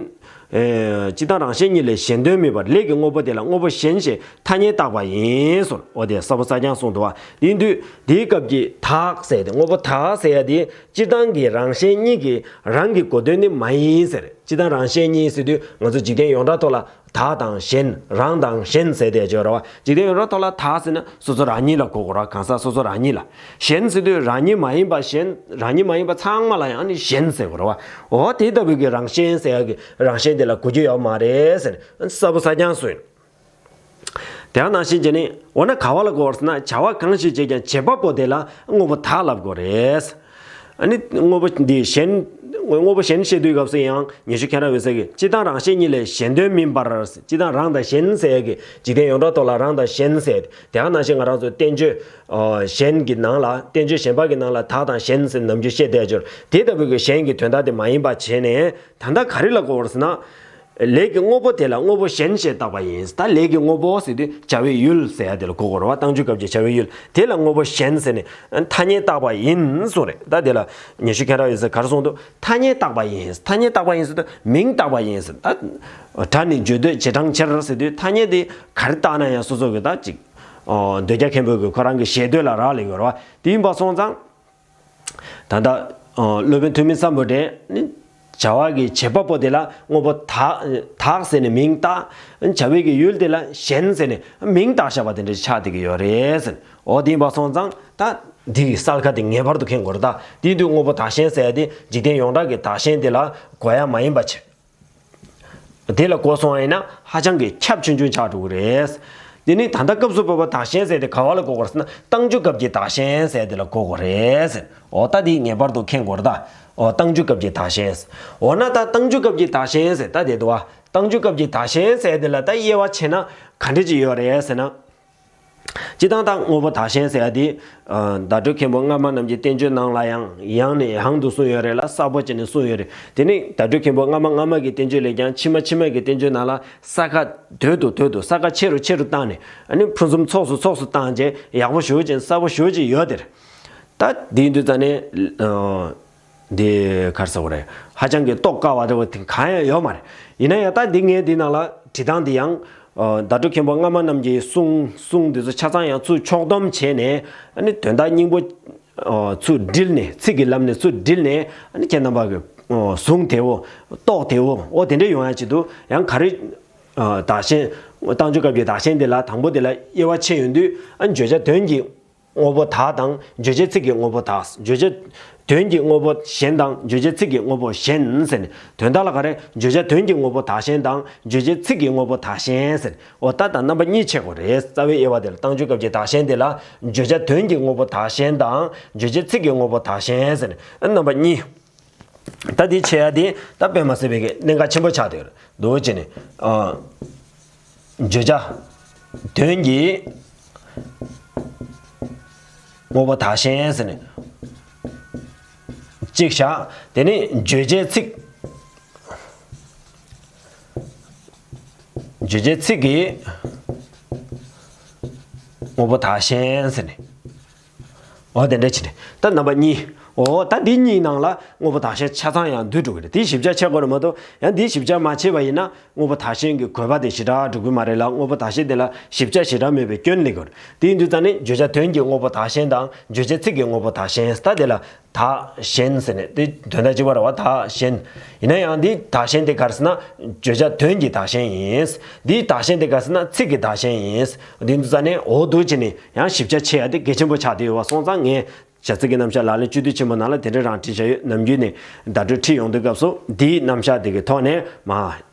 ཨེ་སྤྱིར་བཏང་རང་བཞིན་གཉིས་ལས་གཞན་དོན་མིན་པར་ལས་ཀྱི་དངོས་པོ་དེ་ལ་དངོས་པོ་གཞན་ཞེས་ཐ་སྙད་བཏགས་པ་ཡིན་ཟེར། ཨོ་དེ་གསལ་པོ་གསལ་རྐྱང་གསུངས་འདུག་བ། དེ་ཡིན་དུས་དེའི་སྐབས་ཀྱི་བདག་ཟེར་ཏེ་དངོས་པོ་བདག་ཟེར་ཡ་དེ། སྤྱིར་བཏང་གི་རང་བཞིན་གཉིས་ཀྱི་རང་གི་གོ་དོན་ནི་མ་ཡིན་ཟེར། སྤྱིར་བཏང་རང་བཞིན་གཉིས་ཟེར་དུས་ང་ཚོ་འཇིག་རྟེན་ཡོངས་གྲགས་ཐོག་ལ་བདག་དང་གཞན། རང་དང་གཞན་ཟེར་དེ་བརྗོད་ར་བ། འཇིག་རྟེན་ཡོངས་གྲགས་ཐོག་ལ་བདག་ཟེར་ན་སོ་སོ་རང་ཉིད་ལ་གོ་དགོས་ར། གང་ཟག་སོ་སོ་རང་ཉིད་ལ། གཞན་ཟེར་དུས་རང་ཉིད་མ་ཡིན་པ་གཞན། རང་ཉིད་མ་ཡིན་པ་ཚང་མ་ལ་ཡང་ནི་གཞན་ཟེར་དགོས་ར་བ། འོ་དེ་ལྟ་བུའི་གི་རང་བཞིན་ཟེར་ཡ་གི་རང་བཞིན་དེ་ལ་གོ་རྒྱུ་ཡོད་མ་རེད་ཟེར་ནས་གསལ་པོ་གསལ་རྐྱང་གསུངས་ཡོད། དེ་ནང་བཞིན་བྱས་ནས་འོ་ན་ག་བ་ལ་གོ་བར་ཟེར་ན་བྱ་བ་གང་ཞིག་བྱེད་ཀྱང་བྱེད་པ་པོ་དེ་ལ་དངོས་པོ་བདག་ལབ་དགོས་རེད། ཨ་ནི་དངོས་པོ་འདི་གཞན། དངོས་པོ་གཞན་བཤད་དུས་སྐབས་སུ་ཡང་ཉན་ཞུ་མཁྱེན་རབ་འོད་ཟེར་གྱིས་སྤྱིར་བཏང་རང་བཞིན་གཉིས་ལས་གཞན་དོན་མིན་པར། སྤྱིར་བཏང་རང་དང་གཞན་ཟེར་ཡ་གི་འཇིག་རྟེན་ཡོངས་གྲགས་ཐོག་ལ་རང་དང་གཞན་ཟེར། དེ་ནང་བཞིན་ང་རང་ཚོ་བསྟན་བཅོས་གཞན་གྱི་ནང་ལ། བསྟན་བཅོས་གཞན་པ་གི་ནང་ལ་བདག་དང་གཞན་ཟེར་ནམ་རྒྱུན་བཤད་བསྡད་ཡོད། དེ་ལྟ་བུའི་གི་གཞན་གྱི་དོན་དག་དེ་མ་ཡིན་པ་བྱས་ནས་ད་ལྟ་ག་རེ་ལ་གོ་བར་ཟེར་ན། ལས་ཀྱི་དངོས་པོ་དེ་ལ་དངོས་པོ་གཞན་ཞེས་བཏགས་པ་ཡིན། ད་ལས་ཀྱི་དངོས་པོ་ཟེར་དུས་བྱ་བའི་ཡུལ་ཟེར་ཡ་དེ་ལ་གོ་དགོས་རེད་བ། རྟགས་འཇུག་སྐབས་ཀྱི་བྱ་བའི་ཡུལ་དེ་ལ་དངོས་པོ་གཞན་ཟེར་ནས་ཐ་སྙད་བཏགས་པ་ཡིན་གསུངས་རེད། ད་དེ་ལ་ཉན་ཞུ་མཁྱེན་རབ་འོད་ཟེར་ག་རེ་གསུངས་འདུག་ཐ་སྙད་བཏགས་པ་ཡིན། ཐ་སྙད་བཏགས་པ་ཡིན་ཟེར་དུས་མིང་བཏགས་པ་ཡིན་ཟེར། ད་སྒྲ་ནི་བརྗོད་འདོད་བྱེད་གྲོང་ཁྱེར་ཟེར་དུས་ཐ་སྙད་དེ་ག་རེ་བཏགས་ན་ཡང་སོ་སོ་གི་ད་ཅིག་འདོད་རྒྱལ་མཁན་པོ་གི་ཁོ་རང་གི་ཞེ་འདོད་ལ་རག་ལས་ཡོད་རེད་བ། དེ་ཡིན་པ་སོང་ཙང་། ད་ལྟ་སློབ་དཔོན་ཐོན་མི་སམ་བྷོ་ཊས་ནི་བྱ་བ་གི་བྱེད་པ་པོ་དེ་ལ་དངོས་པོ་བདག་བདག་ཟེར་ནས་མིང་བཏགས། བྱ་བའི་གི་ཡུལ་དེ་ལ་གཞན་ཟེར་ནས་མིང་བཏགས་བཞག་པ་དེ་འདྲ་ཆགས་བསྡད་ཀྱི་ཡོད་རེད་ཟེར། འོ་དེ་ཡིན་པ་སོང་ཙང་ད་འདི་གི་གསལ་ཁ་དེ་ངེས་པར་དུ་མཁྱེན་དགོས་རེད། ད་དེ་དུས་དངོས་པོ་བདག་གཞན་ཟེར་ཡ་དེ་འཇིག་རྟེན་ཡོངས་གྲགས་ཀྱི་བདག་གཞན་དེ་ལ་གོ་ཡ་མ་ཡིན་པ་བྱས། དེ་ལ་གོ་སོང་བ་ཡིན་ན་ཧ་ཅང་གི་ཁྱབ་ཆུང་ཆུང་ཆགས་འགྲོ་གི་རེད། དེ་ནི་ད་ལྟ་སྐབས་སུ་བབ་པ་བདག་གཞན་ཟེར་དེ་ག་བ་ལ་གོ་དགོས་ཟེར་ན་རྟགས་འཇུག་སྐབས་ཀྱི་བདག་གཞན་ཟེར་དེ་ལ་གོ་དགོས་རེད་ཟེར། འོ་ད་དེ་ངེས་པར་དུ་མཁྱེན་དགོས་རེད་ད། འོ་རྟགས་འཇུག་སྐབས་ཀྱི་བདག་གཞན་ཟེར། འོ་ན་ད་རྟགས་འཇུག་སྐབས་ཀྱི་བདག་གཞན་ཟེར་ད་དེ་འདུག་བ། རྟགས་འཇུག་སྐབས་ཀྱི་བདག་གཞན་ཟེར་དེ་ལ་ད་དབྱེ་བ་ཕྱེ་ན་ག་འདྲ་ཅིག་ཡོད་རེད་ཟེར་ན། སྤྱིར་བཏང་ད་དངོས་པོ་བདག་གཞན་ཟེར་ཡ་དེ། ཨ་བརྡ་སྤྲོད་མཁན་པོ་སྔ་མ་རྣམས་ཀྱི་བསྟན་བཅོས་ནང་ལ་ཡང་ཡང་ནས་ཡང་དུ་གསུངས་ཡོད་རེད་ལ་གསལ་པོ་བྱས་ནས་གསུངས་ཡོད་རེད། དེ་ནི་བརྡ་སྤྲོད་མཁན་པོ་སྔ་མ་སྔ་མ་གི་བསྟན་བཅོས་ལས་ཀྱང་ཕྱི་མ་ཕྱི་མ་གི་བསྟན་བཅོས་ནང་ལ་ས་ཁ་དོད་དུ་དོད་དུ་ས་ཁ་ཆེ་རུ་ཆེ་རུ་བཏང་ནས་ཨ་ནི་ཕུན་སུམ་ཚོགས་སུ་ཚོགས་སུ་བཏང་རྗེས་ཡག་པོ་ཞེ་པོ་ཅིག་གསལ་པོ་ཞེ་པོ་ཅིག་ཡོད་དེ་རེད། ད་དེ་ཡིན་དུས་ད་ནི། ཨ། འདི་ག་རེ་ཟེར་དགོས་རེད། ཧ་ཅང་གི་རྟོགས་དཀའ་བ་འདྲ་བོ་དེ་གང་ཡང་ཡོད་མ་རེད། ཡིན་ན་ཡང་ད་འདི་ངས་འདི་ནང་ལ་བྲིས་སྟངས་འདི་ཡང་ཨ་བརྡ་སྤྲོད་མཁན་པོ་སྔ་མ་རྣམས་ཀྱི་གསུང་གསུང་འདི་ཚོ་ཆ་ཚང་ཡང་ཚུར་ཕྱོགས་བསྡོམས་བྱས་ནས་ཨ་ནི་དོན་དག་སྙིང་པོ་ཨ་ཚུར་དྲིལ་ནས་ཚིག་གི་ལམ་ནས་ཚུར་དྲིལ་ནས་ཨ་ནི་ཁྱེད་རྣམ་པ་གི་ ཨོ་གཟུང་དེའོ། རྟོག་དེའོ། ཨོ་དེ་འདྲ་ཡོང་ཡ་ཆེད་དུ་ཡང་ག་རེ། ཨ་བདག་གཞན། རྟགས་འཇུག་སྐབས་ཀྱི་བདག་གཞན་དེ་ལ་དང་པོ་དེ་ལ་དབྱེ་བ་ཕྱེ་ཡོང་དུས་ཨ་བརྗོད་བྱ་དོན་གྱི་དངོས་པོ་དག་དང་བརྗོད་བྱའི་ཚིག་གི་དངོས་པོ་དག་བརྗོད་བྱ་དོན་གྱི་དངོས་པོ་གཞན་དང་བརྗོད་བྱའི་ཚིག་གི་དངོས་པོ་གཞན་ཟེར་ནས་དོན་དག་ལ་ག་རེ་བརྗོད་བྱ་དོན་གྱི་དངོས་པོ་དག་གཞན་དང་བརྗོད་བྱའི་ཚིག་གི་དངོས་པོ་དག་གཞན་ཟེར་ནས་ཨོ་ད་དང་རྣམ་པ་གཉིས་ཕྱེ་དགོས་རེད། རྩ་བའི་དབྱེ་བ་དེ་ལ་རྟགས་འཇུག་སྐབས་ཀྱི་བདག་གཞན་དེ་ལ་བརྗོད་བྱ་དོན་གྱི་དངོས་པོ་དག་གཞན་དང་བརྗོད་བྱའི་ཚིག་གི་དངོས་པོ་དག་གཞན་ཟེར་ནས་རྣམ་པ་གཉིས། ད་འདི་ཕྱེ་ཡ་འདི་ད་དཔེ་མ་སྲིད་པའི་གི་གནད་འགག་ཆེན་པོ་ཆགས་བསྡད་ཡོད་འདུག་ཅེ་ནས། ཨ་བརྗོད་བྱ་དོན་གྱི་དངོས་པོ་དག་གཞན་ཟེར་ནས་གཅིག་བཞག་དེ་ནས་བརྗོད་བྱའི་ཚིག་བརྗོད་བྱའི་ཚིག་གི་དངོས་པོ་དག་གཞན་ཟེར་ནས། འོ་དེ་འདྲ་བྱས་ནས་ད་རྣམ་པ་གཉིས། འོ་ད་འདི་གཉིས་ནང་ལ་དངོས་པོ་དག་གཞན་ཆ་ཚང་ཡང་འདུས་འགྲོ་གི་རེད། དེ་ཞིབ་ཆ་ཕྱེ་དགོས་རེད་མ་གཏོགས་ཡང་འདི་ཞིབ་ཆ་མ་ཕྱེ་བ་ཡིན་ན་དངོས་པོ་དག་གཞན་གྱི་དགོས་པ་དེ་ཞེ་དྲག་འགྲོ་གི་མ་རེད་ལ། དངོས་པོ་དག་གཞན་དེ་ལ་ཞིབ་ཆ་ཞེ་དྲག་མེད་པའི་སྐྱོན་སླེབས་ཀྱི་རེད། དེ་ཡིན་དུས་ཙང་ནས་བརྗོད་བྱ་དོན་གྱི་དངོས་པོ་དག་གཞན་དང་བརྗོད་བྱའི་ཚིག་གི་དངོས་པོ་དག་གཞན་ད་དེ་ལ་དག་གཞན་ཟེར་ནས་དེ་དོན་དག་གཅིག་པ་རེད་བ། དག་གཞན། ཡིན་ན་ཡང་འདི་དག་གཞན་དེ་ག་རེ་ཟེར་ན་བརྗོད་བྱ་དོན་གྱི་དག་གཞན་ཡིན། འདིའི་དག་གཞན་དེ་ག་རེ་ཟེར་ན་ཚིག་གི་དག་གཞན་ཡིན། དེ་ཡིན་དུས་ཙང་ནས་འོ་འདུག་ཅེ་ནས་ཡང་ཞིབ་ཆ་ཕྱེ་ཡ་དེ་གལ་ཆེན་པོ་ཆགས་བསྡད་ཡོད་པ་སོང་ཙང་ངས་བྱ་ཚིག་གི་རྣམ་གཞག་ལག་ལེན་བཅུད་བསྡུས་ཆེན་པོ་ནང་ལ་དེ་འདྲ་རང་བྲིས་བཞག་ཡོད། ནམ་རྒྱུན་ནས་བརྡ་སྤྲོད་ཁྲིད་ཡོང་དུས་སྐབས་སུ་འདིའི་རྣམ་གཞག་དེ་གི་ཐོག་ནས་མ་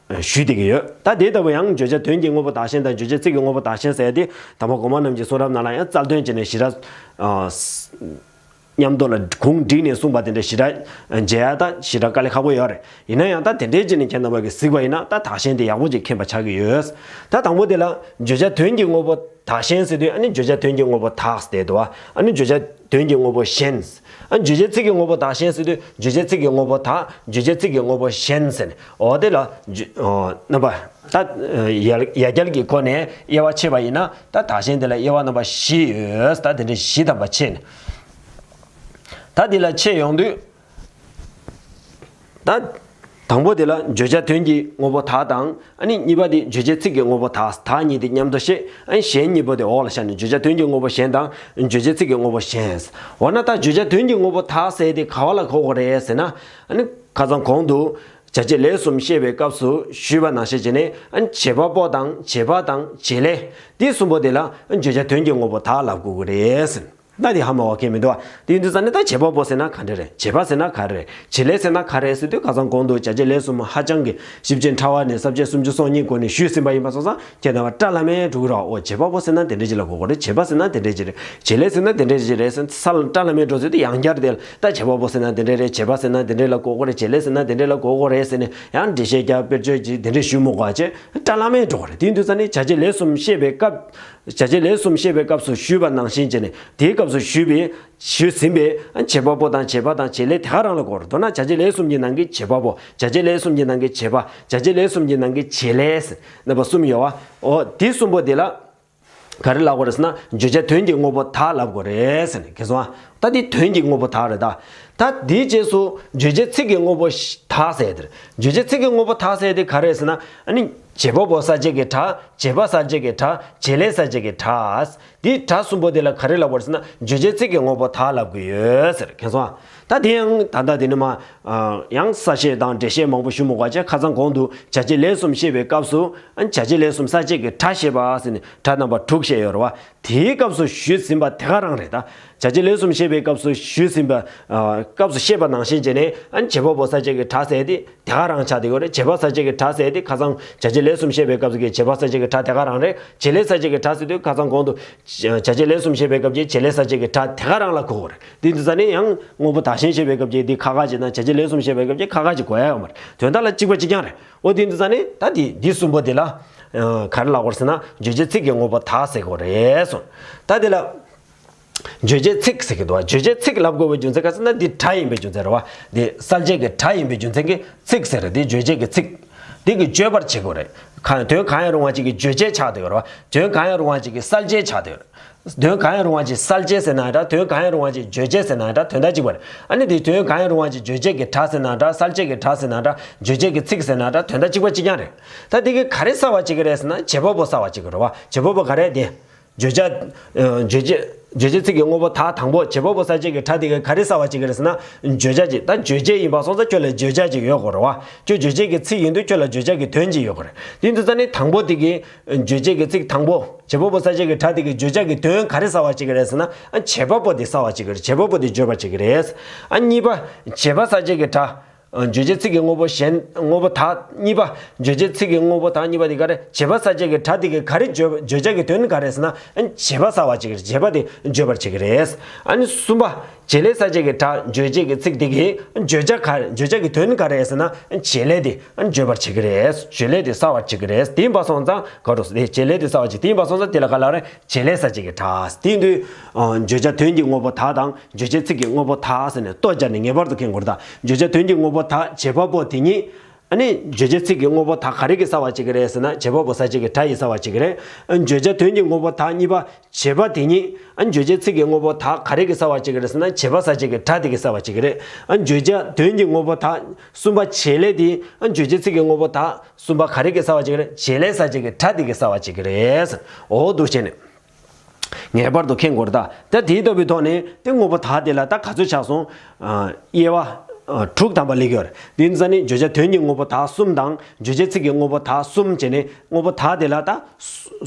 ཞུས་བསྡད་ཀྱི་ཡོད། ད་དེ་ལྟ་བུ་ཡང་བརྗོད་བྱ་དོན་གྱི་དངོས་པོ་དག་གཞན་དང་བརྗོད་བྱ་ཚིག་གི་དངོས་པོ་དག་གཞན་ཟེར་ཡ་དེ་དང་པོ་གོང་མ་རྣམས་ཀྱི་གསུང་རབ་ནང་ལ་ཡང་རྩལ་འདོན་བྱས་ནས་ཞེ་དྲག་མཉམ་དུ་ལ་གུང་བསྒྲིགས་ནས་གསུངས་པ་དེ་འདྲ་ཞེ་དྲག་མཇལ་ཡ་ད་ཞེ་དྲག་དཀའ་ལས་ཁག་པོ་ཡོད་རེད། ཡིན་ན་ཡང་ད་དེ་འདྲའི་རྗེས་ནས་ཁྱེད་རྣམ་པ་གིས་གཟིགས་པ་ཡིན་ན་ད་དག་གཞན་དེ་ཡག་པོ་ཅིག་མཁྱེན་པ་ཆགས་ཀྱི་ཡོད། ད་དང་པོ་དེ་ལ་བརྗོད་བྱ་དོན་གྱི་དངོས་པོ་དག་གཞན་ཟེར་དུས་ཨ་ནི་བརྗོད་བྱ་དོན་གྱི་དངོས་པོ་དག་ཟེར་དུས་ཨ་ནི་བརྗོད་བྱ་དོན་གྱི་དངོས་པོ་གཞན། ཨ་བརྗོད་བྱའི་ཚིག་གི་དངོས་པོ་དག་གཞན་ཟེར་དུས་བརྗོད་བྱའི་ཚིག་གི་དངོས་པོ་དག་བརྗོད་བྱའི་ཚིག་གི་དངོས་པོ་གཞན་ཟེར་ནས་འོ་དེ་ལ་རྣམ་པ་ད་ཡ་རྒྱལ་གྱི་སྒོ་ནས་དབྱེ་བ་ཕྱེ་བ་ཡིན་ན་ད་དག་གཞན་དེ་ལ་དབྱེ་བ་རྣམ་པ་བཞི་ཡོད། ད་དེ་འདྲ་བཞི་ཐམ་པ་ཕྱེ་ནས་ད་འདི་ལ་ཕྱེ་ཡོང་དུས། ད། དང་པོ་དེ་ལ་བརྗོད་བྱ་དོན་གྱི་དངོས་པོ་དག་དང་ཨ་ནི་གཉིས་པ་དེ་བརྗོད་བྱའི་ཚིག་གི་དངོས་པོ་དག་དག་གཉིས་དེ་མཉམ་དུ་བཤད། ཨ་ནི་གཞན་གཉིས་པོ་དེ་འོག་ལ་བཞག་ནས་བརྗོད་བྱ་དོན་གྱི་དངོས་པོ་གཞན་དང་བརྗོད་བྱའི་ཚིག་གི་དངོས་པོ་གཞན། འོ་ན་ད་བརྗོད་བྱ་དོན་གྱི་དངོས་པོ་དག་ཟེར་དེ་ག་བ་ལ་གོ་དགོས་རེད་ཟེར་ན། ཨ་ནི་ཁ་སང་གོང་དུ་བྱ་བྱེད་ལས་གསུམ་བཤད་པའི་སྐབས་སུ་ཞུས་པ་ནང་བཞིན་བྱས་ནས་ཨ་ནི་བྱེད་པ་པོ་དང་བྱེད་པ་དང་བྱེད་ལས་དེ་གསུམ་པོ་དེ་ལ་ཨ་ནི་བརྗོད་བྱ་དོན་གྱི་དངོས་པོ་དག་ལབ་དགོས་ཀྱི་རེད་ཟེར། ད་དེ་ཧ་མ་གོ་མཁན་མི་འདུག་བ། དེ་ཡིན་དུས་ཙང་ནས་ད་བྱེད་པ་པོ་ཟེར་ན་ག་འདྲ་རེད། བྱེད་པ་ཟེར་ན་ག་རེ་རེད། བྱེད་ལས་ཟེར་ན་ག་རེ་ཟེར་དུས་ཁ་སང་གོང་དུ་བྱ་བྱེད་ལས་གསུམ་ཧ་ཅང་གི་ཞིབ་ཅིང་ཕྲ་བ་ནས་ས་བཅད་སུམ་ཅུ་སོ་གཉིས་སྒོ་ནས་ཞུས་ཟིན་པ་ཡིན་པ་སོང་ཙང་ཁྱེད་རྣམ་པ་སྐྲ་ལམ་མེ་འགྲོ་གི་རེད། འོ་བྱེད་པ་པོ་ཟེར་ན་དེ་འདྲ་ཅིག་ལ་གོ་དགོས་རེད། བྱེད་པ་ཟེར་ན་དེ་འདྲ་ཅིག་རེད། བྱེད་ལས་ཟེར་ན་དེ་འདྲ་ཅིག་རེད་ཟེར་ས་ལ་སྐྲ་ལམ་མེ་འགྲོ་ཟེར་དུས་ཡང་བསྐྱར་དེ་ལ་ད་བྱེད་པ་པོ་ཟེར་ན་དེ་འདྲ་རེད། བྱེད་པ་ཟེར་ན་དེ་འདྲ་ལ་གོ་དགོས་རེད། བྱེད་ལས་ཟེར་ན་དེ་འདྲ་ལ་གོ་དགོས་རེད་ཟེར་ནས་ཡང་འགྲེལ་བཤད་རྒྱག་དཔེར་བརྗོད་ཅིག་དེ་འདྲ་ཞུ་མི་དགོས་པ་བྱས་སྐྲ་ལམ་མེ་འགྲོ་གི་རེད། དེ་ཡིན་དུས་ཙང་ནས་བྱ་བྱེད་ལས་གསུམ་བཤད་པའི་སྐབས། བྱ་བྱེད་ལས་གསུམ་བཤད་པའི་སྐབས་སུ་ཞུས་པ་ནང་བཞིན་བྱས་ནས་དེའི་སྐབས་སུ་ཞུས་པའི་ཞུས་ཟིན་པའི་བྱེད་པ་པོ་དང་བྱེད་པ་དང་བྱེད་ལས་དེ་ག་རང་ལ་གོ་རེད། མདོར་ན་བྱ་བྱེད་ལས་གསུམ་གྱི་ནང་གི་བྱེད་པ་པོ། བྱ་བྱེད་ལས་གསུམ་གྱི་ནང་གི་བྱེད་པ། བྱ་བྱེད་ལས་གསུམ་གྱི་ནང་གི་བྱེད་ལས། རྣམ་པ་གསུམ་ཡོད་བ། འོ་དེ་གསུམ་པོ་དེ་ལ་ག་རེ་ལབ་དགོས་རེད་ཟེར་ན་བརྗོད་བྱ་དོན་གྱི་དངོས་པོ་དག་ལབ་དགོས་རེད་ཟེར་ནས་ཁྱེད་སོང་ཨ། ད་འདི་དོན་གྱི་དངོས་པོ་དག་རེད་ད། ད་འདིའི་རྗེས་སུ་བརྗོད་བྱའི་ཚིག་གི་དངོས་པོ་དག་ཟེར་དེ་རེད། བརྗོད་བྱའི་ཚིག་གི་དངོས་པོ་དག་ཟེར་དེ་ག་རེད་ཟེར་ན་ཨ་ནི་བྱེད་པ་པོ་གསལ་བྱེད་ཀྱི་སྒྲ། བྱེད་པ་གསལ་བྱེད་ཀྱི་སྒྲ། བྱེད་ལས་གསལ་བྱེད་ཀྱི་སྒྲ། འདི་སྒྲ་གསུམ་པོ་དེ་ལ་ག་རེ་ལབ་དགོས་རེད་ཟེར་ན་བརྗོད་བྱའི་ཚིག་གི་དངོས་པོ་དག་ལབ་དགོས་ཡོད་ཟེར། མཁྱེན་སོང་ཨ། ད་དེ་ཡང་ད་ལྟ་དེ་ནི་མ། ཡང་གསལ་བཤད་དང་འགྲེལ་བཤད་མང་པོ་ཞུ་མི་དགོས་པ་བྱས་ཁ་སང་གོང་དུ་བྱ་བྱེད་ལས་གསུམ་བཤད་པའི་སྐབས་སུ་ཨ་ནི་བྱ་བྱེད་ལས་གསུམ་གསལ་བྱེད་ཀྱི་སྒྲ་བཤད་པ་ཟེར་ནས་སྒྲ་རྣམ་པ་དྲུག་བཤད་ཡོད་རེད་བ། དེའི་སྐབས་སུ་ཞུས་ཟིན་པ་དེ་ག་རང་རེད་ད། བྱ་བྱེད་ལས་གསུམ་བཤད་པའི་སྐབས་སུ་ཞུས་ཟིན་པ། སྐབས་སུ་བཤད་པ་ནང་བཞིན་བྱས་ནས་ཨ་ནི་བྱེད་པ་པོ་གསལ་བྱེད་ཀྱི་སྒྲ་ཟེར་དེ། དེ་ག་རང་ཆགས་བསྡད་ཡོད་རེད། བྱེད་པ་གསལ་བྱེད་ཀྱི་སྒྲ་ཟེར་དེ་ཁ་སང་བྱ་བྱེད་ལས་གསུམ་བཤད་པའི་སྐབས་སུ་གི་བྱེད་པ་གསལ་བྱེད་ཀྱི་སྒྲ་དེ་ག་རང་རེད། བྱེད་ལས་གསལ་བྱེད་ཀྱི་སྒྲ་ཟེར་དུས་ཁ་སང་གོང་དུ་བྱ་བྱེད་ལས་གསུམ་བཤད་པའི་སྐབས་ཀྱི་བྱེད་ལས་གསལ་བྱེད་ཀྱི་སྒྲ་དེ་ག་རང་ལ་གོ་དགོས་རེད། དེ་འདི་ཙ་ནས་ཡང་དངོས་པོ་དག་གཞན་བཤད་པའི་སྐབས་ཀྱི་འདི་ཁ་ཁ་བྱས་ན་བྱ་བྱེད་ལས་གསུམ་བཤད་པའི་སྐབས་ཀྱི་ཁ་ཁ་ཅིག་གོ་ཡ་ཡོད་མ་རེད། དོན་དག་ལ་གཅིག་པ་གཅིག་རྐྱང་རེད། འོ་དེ་འདི་ཙ་ནས་ད་དེ་འདི་གསུམ་པོ་དེ་ལ་ག་རེ་ལབ་དགོས་རེད་ཟེར་ན་བརྗོད་བྱའི་ཚིག་གི་དངོས་པོ་དག་ཟེར་དགོས་རེད་གསུངས། ད་དེ་ལ། བརྗོད་བྱའི་ཚིག་ཟེར་གྱི་འདུག་བ། བརྗོད་བྱའི་ཚིག་ལབ་དགོས་པའི་རྒྱུ་མཚན་ག་ཟེར་ན་འདི་སྒྲ་ཡིན་པའི་རྒྱུ་མཚན་རེད་བ། འདི་གསལ་བྱེད་ཀྱི་སྒྲ་ཡིན་པའི་རྒྱུ་མཚན་གྱིས་ཚིག་ཟེར་རེད། འདི་བརྗོད་བྱེད་ཀྱི་ཚིག་འདི་གི་བརྗོད་པར་བྱེད་དགོས་རེད། གང་དོན་གང་ཡང་རུང་བ་ཅིག་གི་བརྗོད་བྱེད་ཆགས་བསྡད་ཡོད་རེད་བ། དོན་གང་ཡང་རུང་བ་ཅིག་གི་གསལ་བྱེད་ཆགས་བསྡད་ཡོད་རེད། དོན་གང་ཡང་རུང་བ་ཅིག་གསལ་བྱེད་ཟེར་ན་འདྲ། དོན་གང་ཡང་རུང་བ་ཅིག་བརྗོད་བྱེད་ཟེར་ན་འདྲ། དོན་དག་གཅིག་པ་རེད། ཨ་ནི་འདི་དོན་གང་ཡང་རུང་བ་ཅིག་བརྗོད་བྱེད་ཀྱི་སྒྲ་ཟེར་ན་འདྲ། གསལ་བྱེད་ཀྱི་སྒྲ་ཟེར་ན་འདྲ། བརྗོད་བྱེད་ཀྱི་ཚིག་ཟེར་ན་འདྲ། དོན་དག་གཅིག་པ་གཅིག་རྐྱང་རེད། ད་འདི་གི་ག་རེ་གསལ་བ་བྱེད་ཀྱི་རེད་ཟེར་ན་བྱེད་པ་པོ་གསལ་བ་བྱེད་ཀྱི་རེད་བ། བྱེད་པ་པོ་ག་རེ་དེ། བརྗོད་བྱ། ཨ། བརྗོད་བྱ། བརྗོད་བྱའི་ཚིག་གི་དངོས་པོ་དག་དང་པོ་བྱེད་པ་པོ་གསལ་བྱེད་ཀྱི་སྒྲ་དེ་གིས་ག་རེ་གསལ་བར་བྱེད་ཀྱི་རེད་ཟེར་ན། བརྗོད་བྱ་ཅིག་ད་རྗོད་བྱེད་ཡིན་པ་སོང་ཙང་ཁྱོད་ལ་བརྗོད་བྱ་ཅིག་ཡོད་དགོས་རེད་བ། ཁྱོད་རྗོད་བྱེད་ཀྱི་ཚིག་ཡིན་དུས་ཁྱོད་ལ་བརྗོད་བྱ་གི་དོན་ཅིག་ཡོད་དགོས་རེད། དེ་ཡིན་དུས་ཙང་ནི་དང་པོ་དེ་གིས་བརྗོད་བྱེད་ཀྱི་ཚིག་དང་པོ་བྱེད་པ་པོ་གསལ་བྱེད་ཀྱི་སྒྲ་དེ་གིས་བརྗོད་བྱ་གི་དོན་ག་རེ་གསལ་བར་བྱེད་ཀྱི་རེད་ཟེར་ན། བྱེད་པ་པོ་དེ་གསལ་བར་བྱེད་ཀྱི་རེད། བྱེད་པ་པོ་དེ་བརྗོད་པར་བྱེད་ཀྱི་རེད། ཨ། གཉིས་པ། བྱེད་པ་གསལ་བྱེད་ཀྱི་སྒྲ། ཨ། རྗོད་བྱེད་ཚིག་གི་དངོས་པོ་གཞན། དངོས་པོ་དག་གཉིས་པ། རྗོད་བྱེད་ཚིག་གི་དངོས་པོ་དག་གཉིས་པ་དེ་ག་རེ། བྱེད་པ་གསལ་བྱེད་ཀྱི་སྒྲ་དེ་གིས་ག་རེ་བརྗོད། བརྗོད་བྱ་གི་དོན་ག་རེ་ཟེར་ན། བྱེད་པ་གསལ་བར་བྱེད་ཀྱི་རེད། བྱེད་པ་དེ་བརྗོད་པར་བྱེད་ཀྱི་རེད། ཨ་ནི་གསུམ་པ། བྱེད་ལས་གསལ་བྱེད་ཀྱི་སྒྲ། རྗོད་བྱེད་ཀྱི་ཚིག་དེ་གིས་བརྗོད་བྱ་ག་རེ། བརྗོད་བྱ་གི་དོན་ག་རེ་ཟེར་ན། བྱེད་ལས་དེ་བརྗོད་པར་བྱེད་ཀྱི་རེད། བརྗོད་ལས་དེ་གསལ་བར་བྱེད་ཀྱི་རེད། དེ་ཡིན་པ་སོང་ཙང་ག་རེ་ཟེར། བྱེད་ལས་དེ་གསལ་བར་བྱེད། དེ་ཡིན་པ་སོང་ཙང་དེ་ལ་ག་ལབ་རེད། བྱེད་ལས་གསལ་བྱེད་ཀྱི་སྒྲ། དེ་ཡིན་དུས། ཨ། བརྗོད་བྱ་དོན་གྱི་དངོས་པོ་དག་དང་རྗོད་བྱེད་ཚིག་གི་དངོས་པོ་དག་ཟེར་ནས་ལྟོ་སྦྱར་ནས་ངེས་པར་དུ་མཁྱེན་དགོས་རེད་ད། བརྗོད་བྱ་དོན་གྱི་དངོས་པོ་དག་བྱེད་པ་པོ་དེ་ཉིད། ཨ་ནི་རྗོད་བྱེད་ཚིག་གི་དངོས་པོ་དག་ག་རེ་གིས་གསལ་བར་བྱེད་ཀྱི་རེད་ཟེར་ན། བྱེད་པ་པོ་གསལ་བྱེད་ཀྱི་སྒྲ་ཡིས་གསལ་བར་བྱེད་ཀྱི་རེད། ཨ། བརྗོད་བྱ་དོན་གྱི་དངོས་པོ་དག་གཉིས་པ་བྱེད་པ་དེ་ཉིད། ཨ། རྗོད་བྱེད་ཚིག་གི་དངོས་པོ་དག་ག་རེ་གིས་གསལ་བར་བྱེད་ཀྱི་རེད་ཟེར་ན། བྱེད་པ་གསལ་བྱེད་ཀྱི་སྒྲ་དེ་གིས་གསལ་བར་བྱེད་ཀྱི་རེད། ཨ། བརྗོད་བྱ་དོན་གྱི་དངོས་པོ་དག་གསུམ་པ་བྱེད་ལས་དེ། ཨ། རྗོད་བྱེད་ཚིག་གི་དངོས་པོ་དག་གསུམ་པ་ག་རེ་གིས་གསལ་བར་བྱེད་ཀྱི་རེད། བྱེད་ལས་གསལ་བྱེད་ཀྱི་སྒྲ་དེ་གིས་གསལ་བར་བྱེད་ཀྱི་རེད། འོ་འདུག་བྱས་ནས། ངེས་པར་དུ་མཁྱེན་དགོས་རེད་ད། ད་དེའི་ལྟ་བུའི་ཐོག་ནས་དེ་དངོས་པོ་དག་དེ་ལ་ད་ག་ཚོད་ཆགས་སོང་། ཨ། དབྱེ་བ། ཨ། དྲུག་ཐམ་པ་སླེབས་ཀྱི་ཡོད་རེད། དེ་ཡིན་ཙང་ནི་བརྗོད་བྱ་དོན་གྱི་དངོས་པོ་དག་གསུམ་དང་རྗོད་བྱེད་ཚིག་གི་དངོས་པོ་དག་གསུམ་བྱས་ནས། དངོས་པོ་དག་དེ་ལ་ད་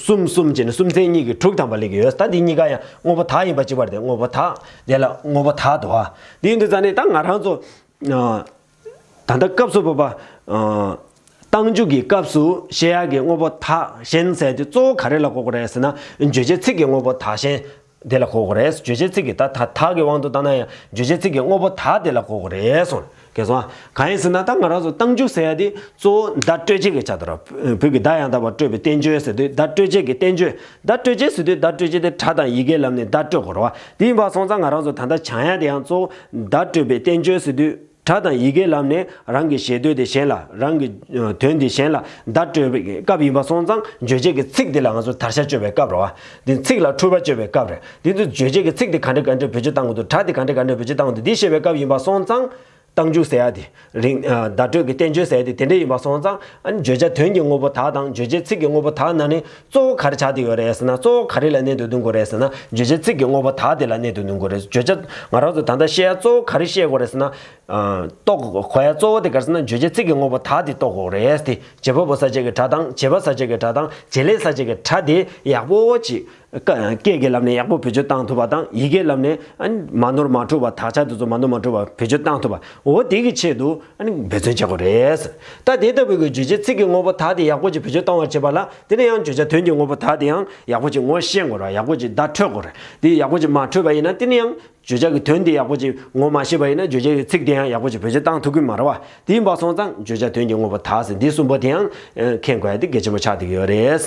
གསུམ་གསུམ་བྱས་ནས་གསུམ་ཚན་གཉིས་ཀྱི་དྲུག་ཐམ་པ་སླེབས་ཀྱི་ཡོད། ད་འདི་གཉིས་ཀ་ཡང་དངོས་པོ་དག་ཡིན་པ་གཅིག་པ་རེད། དངོས་པོ་དག་དེ་ལ་དངོས་པོ་དག་འདུག་ཨ། དེ་ཡིན་དུས་ཙང་ནི་ད་ང་རང་ཚོ། ཨ། ད་ལྟ་སྐབས་སུ་བབ་པ། ཨ། རྟགས་འཇུག་གི་སྐབས་སུ་བཤད་ཡག་གི་དངོས་པོ་དག་གཞན་ཟེར་དེ་གཙོ་བོ་ག་རེ་ལ་གོ་དགོས་རེད་ཟེར་ན། རྗོད་བྱེད་ཚིག་གི་དངོས་པོ་དག་གཞན་དེ་ལ་གོ་དགོས་རེད། རྗོད་བྱེད་ཚིག་གི་ད་ད་དག་གི་དབང་དུ་བཏང་ན་ཡང་རྗོད་བྱེད་ཚིག་གི་དངོས་པོ་དག་དེ་ལ་གོ་དགོས་རེད་གསུངས། གལ་སོང་། གང་ཡིན་ཟེར་ན་ད་ང་རང་ཚོ་རྟགས་འཇུག་ཟེར་ཡ་དེ་གཙོ་བོ་བརྡ་སྤྲོད་བྱེད་ཀྱི་ཆ་དོར། བོད་ཀྱི་བརྡ་ཡང་དག་པར་སྤྲོད་པའི་བསྟན་བཅོས་ཟེར་དུས་བརྡ་སྤྲོད་བྱེད་ཀྱི་བསྟན་བཅོས། བརྡ་སྤྲོད་བྱེད་ཟེར་དུས་བརྡ་སྤྲོད་བྱེད་དེ་སྒྲ་དང་ཡི་གེའི་ལམ་ནས་བརྡ་སྤྲོད་དགོས་རེད་བ། དེ་ཡིན་པ་སོང་ཙང་ང་རང་ཚོ་ད་ལྟ་སྦྱང་ཡ་དེ་ཡང་གཙོ་བོ་བརྡ་སྤྲོད་པའི་བསྟན་བཅོས་ཟེར་དུས། སྒྲ་དང་ཡི་གེའི་ལམ་ནས་རང་གི་ཞེ་འདོད་དེ་གཞན་ལ། རང་གི་དོན་དེ་གཞན་ལ་བརྡ་སྤྲོད་པའི་སྐབས་ཡིན་པ་སོང་ཙང་། རྗོད་བྱེད་ཀྱི་ཚིག་དེ་ལ་ང་ཚོ་དར་ཆ་གཅོད་པའི་སྐབས་རེད་བ། དེ་ཚིག་ལ་འཁྲུལ་པ་གཅོད་པའི་སྐབས་རེད། དེ་ཚོ་རྗོད་བྱེད་ཀྱི་ཚིག་དེ་ག་འདྲ་ག་འདྲ་བེད་སྤྱོད་བཏང་དགོས་འདུག་སྒྲ་དེ་ག་འདྲ་ག་འདྲ་བེད་སྤྱོད་བཏང་དགོས་འདུག་འདི་བཤད་པའི་སྐབས་ཡིན་པ་སོང་ཙང་། རྟགས་འཇུག་ཟེར་ཡ་དེ། རིང་། ཨ། བརྡ་སྤྲོད་ཀྱི་བསྟན་བཅོས་ཟེར་ཡ་དེ་དེ་འདྲ་ཡིན་པ་སོང་ཙང་། ཨ་ནི་བརྗོད་བྱ་དོན་གྱི་དངོས་པོ་དག་དང་རྗོད་བྱེད་ཚིག་གི་དངོས་པོ་དག་ནང་ནས་གཙོ་བོ་ག་རེ་ཆགས་བསྡད་ཡོད་རེད་ཟེར་ན། གཙོ་བོ་ག་རེ་ལ་གནད་དུ་འདོན་དགོས་རེད་ཟེར་ན། རྗོད་བྱེད་ཚིག་གི་དངོས་པོ་དག་དེ་ལ་གནད་དུ་འདོན་དགོས་རེད། བརྗོད་བྱ་ང་རང་ཚོ་ད་ལྟ་བཤད་ཡ་གཙོ་བོ་ག་རེ་བཤད་དགོས་རེད་ཟེར་ན། ཨ། རྟོགས་དགོས་ཡ་གཙོ་བོ་དེ་ག་རེ་ཟེར་ན། རྗོད་བྱེད་ཚིག་གི་དངོས་པོ་དག་དེ་རྟོགས་དགོས་རེད་དེ། བྱེད་པ་པོ་གསལ་བྱེད་ཀྱི་སྒྲ་དང་། བྱེད་པ་གསལ་བྱེད་ཀྱི་སྒྲ་དང་། བྱེད་ལས་གསལ་བྱེད་ཀྱི་སྒྲ་དེ་ཡག་པོ་ཅིག་ཀ། སྐད་ཀྱི་ལམ་ནས་ཡག་པོ་བེད་སྤྱོད་བཏང་ཐུབ་པ་དང་། ཡི་གེའི་ལམ་ནས། ཨ། མ་ནོར་མ་འཁྲུལ་བ། དག་ཆ་དེ་ཚོ་མ་ནོར་མ་འཁྲུལ་བ་བེད་སྤྱོད་བཏང་ཐུབ་པ། འོ་དེ་གི་ཆེད་དུ། ཨ་ནི་འབད་བརྩོན་བྱེད་དགོས་རེད། ད་དེ་ལྟ་བུའི་གི་རྗོད་བྱེད་ཚིག་གི་དངོས་པོ་དག་དེ་ཡག་པོ་ཅིག་བེད་སྤྱོད་བཏང་བར་བྱེད་པ་ལ། དེ་ནས་ཡང་བརྗོད་བྱ་དོན་གྱི་དངོས་པོ་དག་དེ་ཡང་ཡག་པོ་ཅིག་ངོ་ཤེས་དགོས་རེད། ཡག་པོ་ཅིག་བརྡ་འཕྲོད་དགོས་རེད། དེ་ཡག་པོ་ཅིག་མ་འཕྲོད་པ་ཡིན་ན། དེ་ནས་ཡང་བརྗོད་བྱ་གི་དོན་དེ་ཡག་པོ་ཅིག་ངོ་མ་ཤེས་པ་ཡིན་ན། བརྗོད་བྱ་གི་ཚིག་དེ་ཡང་ཡག་པོ་ཅིག་བེད་སྤྱོད་བཏང་ཐུབ་ཀྱི་མ་རེད་བ། དེ་ཡིན་པ་སོང་ཙང་བརྗོད་བྱ་དོན་གྱི་དངོས་པོ་དག་ཟེར་འདི་གསུམ་པོ་དེ་ཡང་མཁྱེན་དགོས་ཡ་དེ་གལ་ཆེན་པོ་ཆགས་བསྡད་ཀྱི་ཡོད་རེད།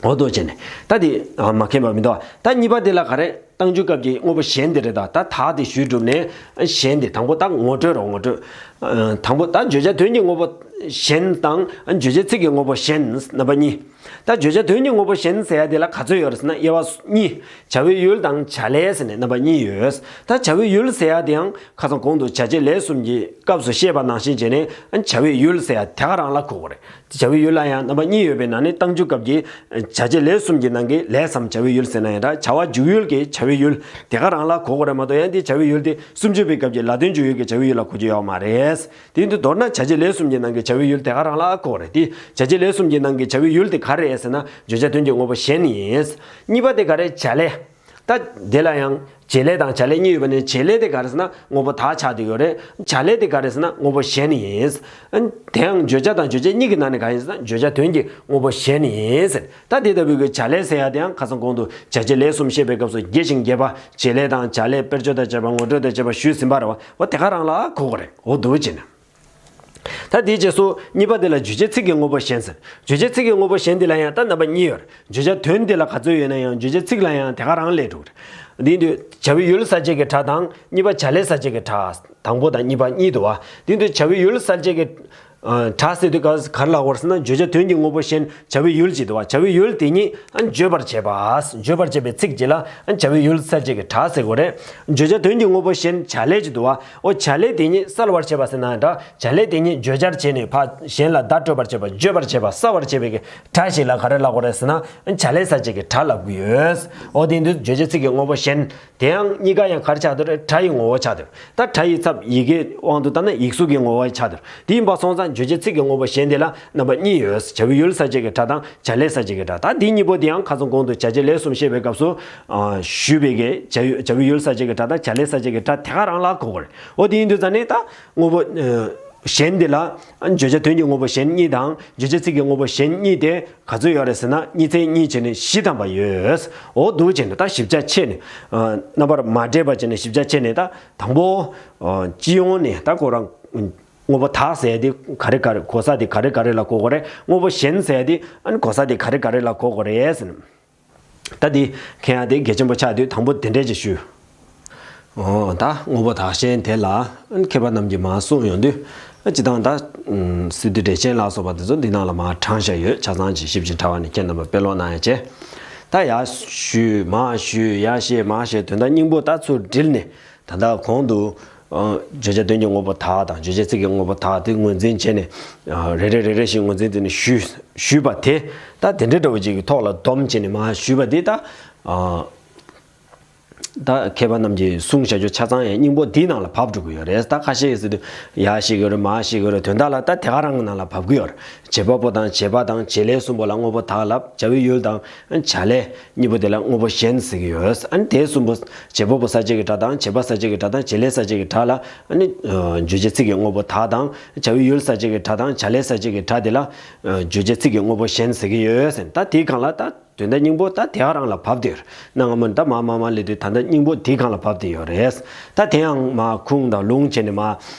འོ་དོ་བྱས་ནས། ད་དེ། ཨ། མ་མཁྱེན་པ་མི་འདུག་ད་གཉིས་པ་དེ་ལ་ག་རེ། རྟགས་འཇུག་སྐབས་ཀྱི་དངོས་པོ་གཞན་དེ་རེད་ད། ད་དག་དེ་ཞུས་གྲུབ་ནས། གཞན་དེ་དང་པོ་ད་ངོ་སྤྲོད་རོ། ངོ་སྤྲོད། ཨ། དང་པོ་ད་བརྗོད་བྱ་དོན་གྱི་དངོས་པོ་གཞན་དང་། ཨ། རྗོད་བྱེད་ཚིག་གི་དངོས་པོ་གཞན། རྣམ་པ་གཉིས། ད་བརྗོད་བྱ་དོན་གྱི་དངོས་པོ་གཞན་ཟེར་ཡ་དེ་ལ་ག་ཚོད་ཡོད་རེད་ཟེར་ན། དབྱེ་བ་གཉིས། བྱ་བའི་ཡུལ་དང་བྱ་ལས་ཟེར་ནས་རྣམ་པ་གཉིས་ཡོད། ད་བྱ་བའི་ཡུལ་ཟེར་ཡ་དེ་ཡང་ཁ་སང་གོང་དུ་བྱ་བྱེད་ལས་གསུམ་གྱི་སྐབས་སུ་བཤད་པ་ནང་བཞིན་བྱས་ནས། ཨ། བྱ་བའི་ཡུལ་ཟེར་ཡ་དེ་ག་རང་ལ་གོ་དགོས་རེད། བྱ་བའི་ཡུལ་ལ་ཡང་རྣམ་པ་གཉིས་ཡོད་པའི་ནང་ནས། རྟགས་འཇུག་སྐབས་ཀྱི་བྱ་བྱེད་ལས་གསུམ་གྱི་ནང་གི་ལས་སམ་བྱ་བའི་ཡུལ་ཟེར་ན་ཡང་འདྲ། བྱ་བ་འཇུག་ཡུལ་གྱི་བྱ་བའི་ཡུལ་དེ་ག་རང་ལ་གོ་དགོས་རེད་མ་གཏོགས། ཡང་དེ་བྱ་བའི་ཡུལ་དེ་སུམ་ཅུ་པའི་སྐབས་ཀྱི་ལ་དོན་འཇུག་ཡུལ་གྱི་བྱ་བའི་ཡུལ་ལ་གོ་རྒྱུ་ཡོད་མ་རེད། དེ་ཡིན་དུས་མདོར་ན་བྱ་བྱེད་ལས་གསུམ་གྱི་ནང་གི་བྱ་བའི་ཡུལ་དེ་ག་རང་ལ་གོ་དགོས་རེད། དེ་བྱ་བྱེད་ལས་གསུམ་གྱི་ནང་གི་བྱ་བའི་ཡུལ་དེ་ག་རེ་རེད་ཟེར་ན། བརྗོད་བྱ་དོན་གྱི་དངོས་པོ་གཞན་ཡིན། གཉིས་པ་དེ་ག་རེ། བྱ་ལས། ད་དེ་ལ་ཡང་བྱེད་ལས་དང་བྱ་ལས་གཉིས་ཡོད་པ་ནས། བྱེད་ལས་དེ་ག་རེ་ཟེར་ན་དངོས་པོ་དག་ཆགས་བསྡད་ཡོད་རེད། བྱ་ལས་དེ་ག་རེ་ཟེར་ན་དངོས་པོ་གཞན་ཡིན། ཨ། དེ་ཡང་བརྗོད་བྱ་དང་རྗོད་བྱེད་གཉིས་ཀྱི་ནང་ནས་གང་ཡིན་ཟེར་ན་བརྗོད་བྱ་དོན་གྱི་དངོས་པོ་གཞན་ཡིན་ཟེར། ད་དེ་ལྟ་བུའི་གི་བྱ་ལས་ཟེར་ཡ་དེ་ཡང་ཁ་སང་གོང་དུ་བྱ་བྱེད་ལས་གསུམ་བཤད་པའི་སྐབས་སུ་རྒྱས་ཤིང་རྒྱས་པ། བྱེད་ལས་དང་བྱ་ལས། དཔེར་བརྗོད་དང་བཅས་པ། ངོ་སྤྲོད་དང་བཅས་པ་ཞུས་ཟིན་པ་རེད་བ། འོ་དེ་ག་རང་ལ་གོ་དགོས་རེད། འོ་འདུག་བྱས་ན། ད་དེའི་རྗེས་སུ་གཉིས་པ་དེ་ལ་རྗོད་བྱེད་ཚིག་གི་དངོས་པོ་གཞན་ཟེར། རྗོད་བྱེད་ཚིག་གི་དངོས་པོ་གཞན་དེ་ལ་ཡང་ད་རྣམ་པ་གཉིས་ཡོད་རེད། བརྗོད་བྱ་དོན་དེ་ལ་ག་ཚོད་ཡོད་ན་ཡང་རྗོད་བྱེད་ཚིག་ལ་ཡང་དེ་ག་རང་སླེབས་འགྲོ་གི་རེད། དེ་ཡིན་དུས་བྱ་བའི་ཡུལ་གསལ་བྱེད་ཀྱི་སྒྲ་དང་། གཉིས་པ་བྱ་ལས་གསལ་བྱེད་ཀྱི་སྒྲ། དང་པོ་དང་གཉིས་པ་གཉིས་འདུག་བ། དེ་ཡིན་དུས་བྱ་བའི་ཡུལ་གསལ་བྱེད་ཀྱི་ སྒྲ་ཟེར་དུས་ག་ག་རེ་ལབ་དགོས་རེད་ཟེར་ན། བརྗོད་བྱ་དོན་གྱི་དངོས་པོ་གཞན་བྱ་བའི་ཡུལ་ཅིག་འདུག་བ། བྱ་བའི་ཡུལ་དེ་ཉིད་བརྗོད་པར་བྱེད་པ། བརྗོད་པར་བྱེད་པའི་ཚིག་ཅིག་ལ་བྱ་བའི་ཡུལ་གསལ་བྱེད་ཀྱི་སྒྲ་ཟེར་དགོས་རེད། བརྗོད་བྱ་དོན་གྱི་དངོས་པོ་གཞན་བྱ་ལས་ཅིག་འདུག་བ། འོ་བྱ་ལས་དེ་ཉིད་གསལ་བར་བྱེད་པ་ཟེར་ན་འདྲ། བྱ་ལས་དེ་ཉིད་བརྗོད་བྱར་བྱས་ནས་ཕར་གཞན་ལ་བརྡ་སྤྲོད་པར་བྱེད་པ། བརྗོད་པར་བྱེད་པ། གསལ་བར་བྱེད་པའི་གི་སྒྲ་ཞིག་ལ་ག་རེ་ལབ་དགོས་རེད་ཟེར་ན། བྱ་ལས་གསལ་བྱེད་ཀྱི་སྒྲ་ལབ་ཀྱི་ཡོད། འོ་དེ་ཡིན་དུས་བརྗོད་བྱ་ཚིག་གི་དངོས་པོ་གཞན། དེ་ཡང་གཉིས་ཀ་ཡང་ག་རེ་ཆགས་འདུག་རེད། སྒྲ་ཡི་ངོ་བོ་ཆགས་འདུག་ད་སྒྲ་ཡི་ཚབ་ཡི་གེའི་དབང་དུ་བཏང་ན་ཡིག་གཟུགས་ཀྱི་ངོ་བོ་ཆགས་འདུག་དེ་ཡིན་པ་སོང་ཙང་བརྗོད་བྱ་ཚིག་གི་དངོས་པོ་གཞན་དེ་ལ་རྣམ་པ་གཉིས་ཡོད། བྱ་བའི་ཡུལ་གསལ་བྱེད་ཀྱི་སྒྲ་དང་བྱ་ལས་གསལ་བྱེད་ཀྱི་སྒྲ། ད་འདི་གཉིས་པོ་དེ་ཡང་ཁ་སང་གོང་དུ་བྱ་བྱེད་ལས་གསུམ་བཤད་པའི་སྐབས་སུ། ཨ། ཞུས་པའི་གི་བྱ་ཡུལ་བྱ་བའི་ཡུལ་གསལ་བྱེད་ཀྱི་སྒྲ་དང་བྱ་ལས་གསལ་བྱེད་ཀྱི་སྒྲ་དེ་ག་རང་ལ་གོ་དགོས་རེད། འོ་དེ་ཡིན་དུས་ཙང་ནས་ད་དངོས་པོ་ཨ་གཞན་དེ་ལ་བརྗོད་བྱ་དོན་གྱི་དངོས་པོ་གཞན་གཉིས་དང་བརྗོད་བྱ་ཚིག་གི་དངོས་པོ་གཞན་གཉིས་དེ་ག་ཚོད་ཡོད་རེད་ཟེར་ན། གཉིས་ཚན་གཉིས་བྱས་ནས་བཞི་ཐམ་པ་ཡོད། འོ་འདུག་བྱས་ནས་ད་ཞིབ་ཆ་ཕྱེ་ནས། ཨ། རྣམ་པར་མ་འདྲེས་པ་བྱས་ནས་ཞིབ་ཆ་ཕྱེ་ནས། ད་དང་པོ། ཨ། སྤྱི་ཡོངས་ནས་ད་ཁོ་རང་དངོས་པོ་དག་ཟེར་དེ་ག་རེ་ག་རེ་གོ་ས་དེ་ག་རེ་ག་རེ་ལ་གོ་དགོས་རེད། དངོས་པོ་གཞན་ཟེར་དེ་ཨ་ནི་གོ་ས་དེ་ག་རེ་ག་རེ་ལ་གོ་དགོས་རེད་ཟེར་ན། ད་འདི་མཁྱེན་ཡ་དེ་གལ་ཆེན་པོ་ཆགས་དུས་དང་པོ་དེ་འདྲས་ཅིག་ཞུ། འོ་ད་དངོས་པོ་དག་གཞན་དེ་ལ་མཁས་པ་རྣམས་ཀྱིས་མར་གསུངས་ཡོང་དུས། སྤྱིར་བཏང་ད་སི་ཏུ་འགྲེལ་ཆེན་ལ་སོགས་པ་དེ་ཚོ་འདི་ནང་ལ་མར་དྲངས་བཞག་ཡོད། ཆ་ཚང་ཅིག་ཞིབ་ཅིང་ཕྲ་བ་ནས་ཁྱེད་རྣམ་པ་དཔེ་ཀློག་གནང་ཡ་བྱས། ད་ཡར་ཞུས་མར་ཞུས་ཡར་བཤད་མར་བཤད། དོན་དག་སྙིང་པོ་ད་ཚུར་དྲིལ་ནས། ད་ལྟ་གོང་དུ། ཨ། བརྗོད་བྱ་དོན་གྱི་དངོས་པོ་དག་དང་བརྗོད་བྱ་ཚིག་གི་དངོས་པོ་དག་དེ་ངོས་འཛིན་བྱས་ནས། ཨ། རེ་རེ་རེ་རེ་བཞིན་ངོས་འཛིན་བྱས་ནས་ཞུས་ཞུས་པ་དེ། ད་དེ་འདྲ་འདྲ་བོ་ཅིག་གི་ཐོག་ལ་སྡོམ་བྱས་ནས་མར་ཞུས་པ་དེ་ད། ཨ། ད་མཁས་པ་རྣམས་ཀྱིས་གསུངས་བཞག་རྒྱུ་ཆ་ཚང་ཡང་སྙིང་པོ་འདིའི་ནང་ལ་བབས་འགྲོ་གི་ཡོད་རེད། ད་ཁ་ཤས་ཀྱིས་ཟེར་དུས་ཡར་བཤད་ཀྱི་ཡོད་རེད་མར་བཤད་ཀྱི་ཡོད་རེད། དོན་དག་ལ་ད་དེ་ག་རང་གི་ནང་ལ་བབས་ཀྱི་ཡོད་རེད། བྱེད་པ་པོ་དང་བྱེད་པ་དང་བྱེད་ལས་གསུམ་པོ་ལ་དངོས་པོ་དག་ལབ། བྱ་བའི་ཡུལ་དང་བྱ་ལས་གཉིས་པོ་དེ་ལ་དངོས་པོ་གཞན་ཟེར་གྱི་ཡོད། ཨ་ནི་དེ་གསུམ་པོ། བྱེད་པ་པོ་གསལ་བྱེད་ཀྱི་སྒྲ་དང་བྱེད་པ་གསལ་བྱེད་ཀྱི་སྒྲ་དང་བྱེད་ལས་གསལ་བྱེད་ཀྱི་སྒྲ་ལ། ཨ་ནི། ཨ། བརྗོད་བྱ་ཚིག་གི་དངོས་པོ་དག་དང་བྱ་བའི་ཡུལ་གསལ་བྱེད་ཀྱི་སྒྲ་དང་བྱ་ལས་གསལ་བྱེད་ཀྱི་སྒྲ་དེ་ལ། ཨ། བརྗོད་བྱ་ཚིག་གི་དངོས་པོ་གཞན་ཟེར་གྱི་ཡོད་ཟེར། ད་དེའི་སྒང་ལ་ད་དོན་དག་སྙིང་པོ་ད་དེ་ག་རང་ལ་བབས་ཏེ་ཡོད། གནའ་སྔ་མོ་ནས་ད་མར་མར་མར་སླེབས་དུས་ད་ལྟ་སྙིང་པོ་དེའི་སྒང་ལ་བབས་ཏེ་ཡོད་རེད། ད་དེ་ཡང་མར་ཁུངས་དང་ལུང་བྱས་ནས་མར་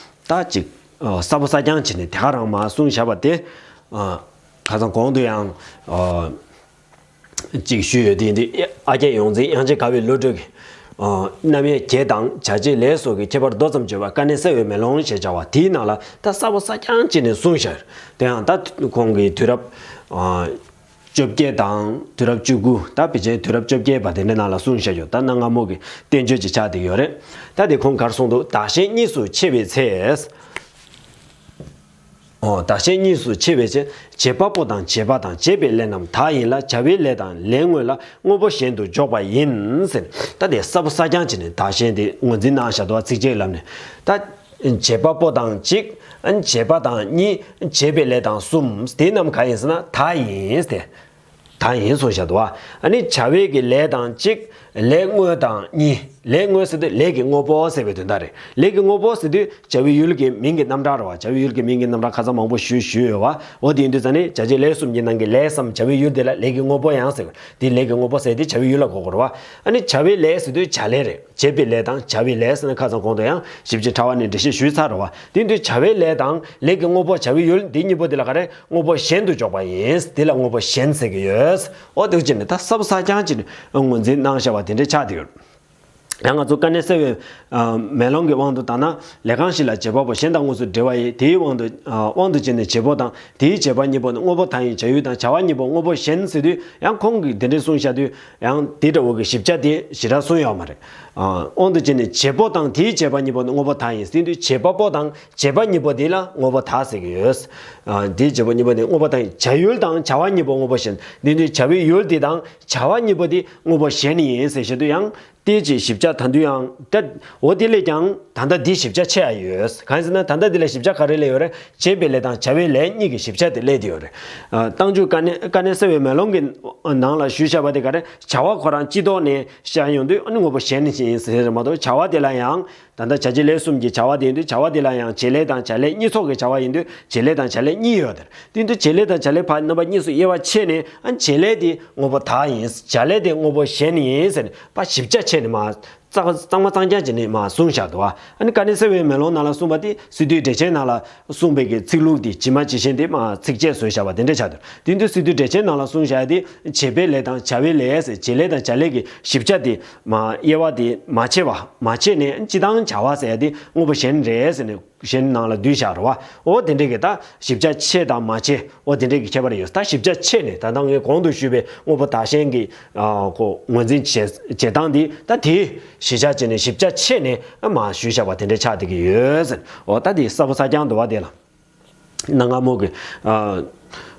ད་ཅིག་ཨ། གསལ་པོ་གསལ་རྐྱང་བྱས་ནས་དེ་ག་རང་མར་གསུངས་བཞག་པ་དེ། ཨ། ཁ་སང་གོང་དུ་ཡང་། ཨ། ཅིག་ཞུས་ཡོད་དེ། འདི་ཨ་རྒྱ་ཡོངས་འཛིན་དབྱངས་ཅན་དགའ་བའི་བློ་གྲོས་ཀྱི། ཨ། རྣམ་དབྱེ་བརྒྱད་དང་བྱ་བྱེད་ལས་སོགས་ཀྱི་ཁྱད་པར་མདོ་ཙམ་བརྗོད་པ་དཀའ་གནད་གསལ་བའི་མེ་ལོང་ཞེས་བྱ་བ་དེའི་ནང་ལ་ད་གསལ་པོ་གསལ་རྐྱང་བྱས་ནས་གསུངས་བཞག་དེ་ཡང་ད་ཁོང་གིས་དུས་རབས། ཨ། བཅོ་བརྒྱད་དང་དུས་རབས་བཅུ་དགུ། ད་ཕལ་ཆེར་དུས་རབས་བཅོ་བརྒྱད་པ་དེ་འདྲའི་ནང་ལ་གསུངས་བཞག་ཡོད། ད་གནའ་སྔ་མོ་གི་བསྟན་བཅོས་ཅིག་ཆགས་བསྡད་ཡོད་རེད། ད་དེ་ཁོང་ག་རེ་གསུངས་འདུག་བདག་གཞན་གཉིས་སུ་ཕྱེ་བའི་ཚེ། ཨོ། བདག་གཞན་གཉིས་སུ་ཕྱེ་བའི་ཚེ། བྱེད་པ་པོ་དང་བྱེད་པ་དང་བྱེད་པའི་ལས་རྣམས་བདག་ཡིན་ལ། བྱ་བའི་ལས་དང་ལས་དངོས་ལ་དངོས་པོ་གཞན་དུ་འཇོག་པ་ཡིན་ཟེར། ད་དེ་གསལ་པོ་གསལ་རྐྱང་བྱས་ནས་བདག་གཞན་དེ་ངོས་འཛིན་གནང་བཞག་འདུག་བ། ཚིགས་བཅད་ལམ་ནས། ད། བྱེད་པ་པོ་དང་གཅིག་བྱེད་པ་དང་གཉིས། བྱེད་པའི་ལས་དང་གསུམ། དེ་རྣམས་ག་ཡིན་ཟེར་ན་བདག་ཡིན་ཟེར་ཏེ། བདག་ཡིན་གསུངས་བཞག་འདུག་བ། ཨ་ནི་བྱ་བའི་གི་ལས་དང་གཅིག་ལས་དངོས་དང་གཉིས། ལས་དངོས་ཟེར་དུས་ལས་ཀྱི་དངོས་པོ་ཟེར་བའི་དོན་དག་རེད། ལས་ཀྱི་དངོས་པོ་ཟེར་དུས་བྱ་བའི་ཡུལ་གྱི་མིང་གི་རྣམ་གྲངས་རེད་བ། བྱ་བའི་ཡུལ་གྱི་མིང་གི་རྣམ་གྲངས་ཁ་སང་མང་པོ་ཞུས་ཞུས་ཡོད་བ། འོ་དེ་ཡིན་དུས་ཙང་ནི་བྱ་བྱེད་ལས་གསུམ་གྱི་ནང་གི་ལས་སམ་བྱ་བའི་ཡུལ་དེ་ལ་ལས་ཀྱི་དངོས་པོ་ཡང་ཟེར། དེ་ལས་ཀྱི་དངོས་པོ་ཟེར་དེ་བྱ་བའི་ཡུལ་ལ་གོ་དགོས་རེད་བ། ཨ་ནི་བྱ་བའི་ལས་ཟེར་དུས་བྱ་ལས་རེད། བྱེད་པའི་ལས་དང་བྱ་བའི་ལས་ཟེར་ན་ཁ་སང་གོང་དུ་ཡང་ཞིབ་ཅིང་ཕྲ་བ་ནས་འགྲེལ་བཤད་ཞུས་ཚར་རེད་བ། དེ་དུས་བྱ་བའི་ལས་དང་ལས་ཀྱི་དངོས་པོ་བྱ་བའི་ཡུལ་འདི་གཉིས་པོ་འདི་ལ་ག་རེ། དངོས་པོ་གཞན་དུ་འཇོག་པ་ཡིན། འདི་ལ་དངོས་པོ་གཞན་ཟེར་གྱི་ཡོད། འོ་དེ་བྱས་ནས་ད་གསལ་པོ་གསལ་རྐྱང་བྱས་ནས་ངོས་འཛིན་གནང་བཞག་པ་དེ་འདྲ་ཆགས་བསྡད་ཡོད། ཡང་ང་ཚོ་དཀའ་གནད་གསལ་བའི་མེ་ལོང་གི་དབང་དུ་བཏང་ན། ལས་གང་ཞིག་ལ་བྱེད་པ་པོ་གཞན་དང་དངོས་སུ་འབྲེལ་བ་ཡི། དེའི་དབང་དུ་དབང་དུ་བྱས་ནས་བྱེད་པོ་དང་དེའི་བྱེད་པ་གཉིས་པོ་ནི་དངོས་པོ་དག་ཡིན། བྱ་ཡུལ་དང་བྱ་བ་གཉིས་པོ་དངོས་པོ་གཞན་ཟེར་དུས་ཡང་ཁོང་གིས་དེ་འདྲ་གསུངས་བཞག་དུས། ཡང་དེ་འདྲ་བོ་གི་ཞིབ་ཆ་དེ་ཞེ་དྲག་གསུངས་ཡོད་མ་རེད། ཨ། དབང་དུ་བྱས་ནས་བྱེད་པོ་དང་དེའི་བྱེད་པ་གཉིས་པོ་ནི་དངོས་པོ་དག་ཡིན་ཟེར་དུས། བྱེད་པ་པོ་དང་བྱེད་པ་གཉིས་པོ་དེ་ལ་དངོས་པོ་དག་ཟེར་གྱི་ཡོད། ཨ། དེའི་བྱེད་པ་གཉིས་པོ་དེ་དངོས་པོ་དག་ཡིན། བྱ་ཡུལ་དང་བྱ་བ་གཉིས་པོ་དངོས་པོ་གཞན། འདི་ནི་བྱ་བའི་ཡུལ་དེ་དང་བྱ་བ་གཉིས་པོ་དེ་དངོས་པོ་གཞན་ཡིན་ཟེར་བཞག་དུས་ཡང་དེ་ཅིག་ཞིབ་ཆ་ད་དུང་ཡང་ད། འོ་དེ་ལས་ཀྱང་ད་ལྟ་འདི་ཞིབ་ཆ་ཆེ་ཡ་ཡོད། གང་ཡིན་ཟེར་ན་ད་ལྟ་འདི་ལ་ཞིབ་ཆ་ག་རེ་སླེབས་ཡོད་རེད། བྱེད་པའི་ལས་དང་བྱ་བའི་ལས་གཉིས་ཀྱི་ཞིབ་ཆ་དེ་སླེབས་བསྡད་ཡོད་རེད། ཨ། རྟགས་འཇུག་དཀའ་གནད་དཀའ་གནད་གསལ་བའི་མེ་ལོང་གི་ནང་ལ་ཞུས་བཞག་པ་དེ་ག་རེ། བྱ་བ་ཁོ་རང་སྤྱི་ལྡོག་ནས་བཤད་ཡོང་དུས་ཨ་ནི་དངོས་པོ་གཞན་ཡིན་ཟེར་རེད་མ་གཏོགས། བྱ་བ་དེ་ལ་ཡང་ད་ལྟ་བྱ་བྱེད་ལས་གསུམ་གྱི་བྱ་བ་དེ་ཡིན་དུས་བྱ་བ་དེ་ལ་ཡང་བྱེད་ལས་དང་བྱ་ལས་གཉིས་ཚོགས་ཀྱི་བྱ་བ་ཡིན་དུས་བྱེད་ལས་དང་བྱ་ལས་གཉིས་ཡོད་དེ། དེ་ཡིན་དུས་བྱེད་ལས་དང་བྱ་ལས་ཕར་རྣམ་པ་གཉིས་སུ་དབྱེ་བ་ཕྱེ་ནས། ཨ། བྱེད་ལས་དེ་དངོས་པོ་དག་ཡིན། བྱ་ལས་དེ་དངོས་པོ་གཞན་ཡིན་ཟེར་ནས་ཕར་ཞིབ་ཆ་ཕྱེ་ནས་མར་གཙང་གཙང་མ་གཙང་རྐྱང་བྱས་ནས་མར་གསུངས་བཞག་འདུག་བ། ཨ་ནི་དཀའ་གནད་གསལ་བའི་མེ་ལོང་ནང་ལ་གསུངས་པ་དེ་སི་ཏུའི་འགྲེལ་ཆེན་ནང་ལ་གསུངས་པའི་གི་ཚིག་ལྷུག་དེ་ཇི་མ་ཇི་བཞིན་དེ་མར་ཚིགས་བཅད་བཟོས་བཞག་པ་དེ་འདྲ་ཆགས་འདུག་དེ་དུས་སི་ཏུའི་འགྲེལ་ཆེན་ནང་ལ་གསུངས་བཞག་ཡ་དེ་བྱེད་པའི་ལས་དང་བྱ་བའི་ལས་ཟེར། བྱེད་ལས་དང་བྱ་ལས་ཀྱི་ཞིབ་ཆ་དེ་མར་དབྱེ་བ་དེ་མ་ཕྱེ་བ། མ་ཕྱེ་ནས་སྤྱི་དང་བྱ་བ་ཟེར་ཡ་དེ་དངོས་པོ་གཞན་རེད་ཟེར་ནས། གཞན་ནང་ལ་བསྡུས་བཞག་རེད་བ། འོ་དེ་འདྲས་ཀྱི་ད་ཞིབ་ཆ་ཆེ་དང་མ་ཆེ། འོ་དེ་འདྲས་ཀྱི་ཁྱད་པར་ཡོད། ད་ཞིབ་ཆ་ཆེ་ནས་ད་ལྟ་ངས་གོང་དུ་ཞུས་པའི་དངོས་པོ་དག་ཤེས་ཀྱི་ཨ་ཁོ་ངོས་འཛིན་བྱེད་བྱེད་སྟངས་འདི་ད་དེ་གཞི་ཆ་བྱས་ནས་ཞིབ་ཆ་ཆེ་ནས་མ་ཞུས་བཞག་པ་དེ་འདྲས་ཆགས་བསྡད་ཀྱི་ཡོད་ཟེར། འོ་ད་དེ་གསལ་པོ་གསལ་རྐྱང་འདུག་བ། དེ་ལ་གནའ་སྔ་མོ་གི་ཨ་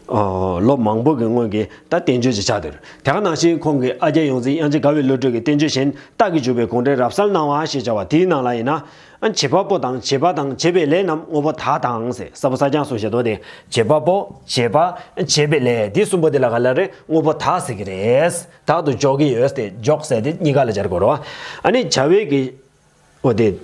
ཨ་ལོ་མང་པོ་གི་སྔོན་གྱི་ད་བསྟན་བཅོས་ཅིག་ཆགས་བསྡད་རེད། དེ་ག་ནང་བཞིན་ཁོང་གིས་ཨ་རྒྱལ་ཡོངས་འཛིན་དབྱངས་ཅན་དགའ་བའི་བློ་གྲོས་ཀྱི་བསྟན་བཅོས་གཞན་རྟགས་ཀྱི་འཇུག་པའི་དགོངས་འགྲེལ་རབ་གསལ་སྣང་བ་ཞེས་བྱ་བ་དེའི་ནང་ལ་ཡིན་ན། བྱེད་པ་པོ་དང་བྱེད་པ་དང་བྱེད་པའི་ལས་རྣམས་དངོས་པོ་དག་དང་ཟེར། གསལ་པོ་གསལ་རྐྱང་གསུངས་བཞག་འདུག་སྟེ། བྱེད་པ་པོ། བྱེད་པ། བྱེད་པའི་ལས། འདི་གསུམ་པོ་འདི་ལ་ག་ལ་རེད། དངོས་པོ་དག་ཟེར་གྱི་རེད། དག་ཏུ་འཇོག་གི་ཡོད་དེ། འཇོག་ཟེར་དེ་གཉིས་ཀ་ལ་སྦྱར་དགོས་རེད་བ། ཨ་ནི་བྱ་བའི་གི་འོ་དེ།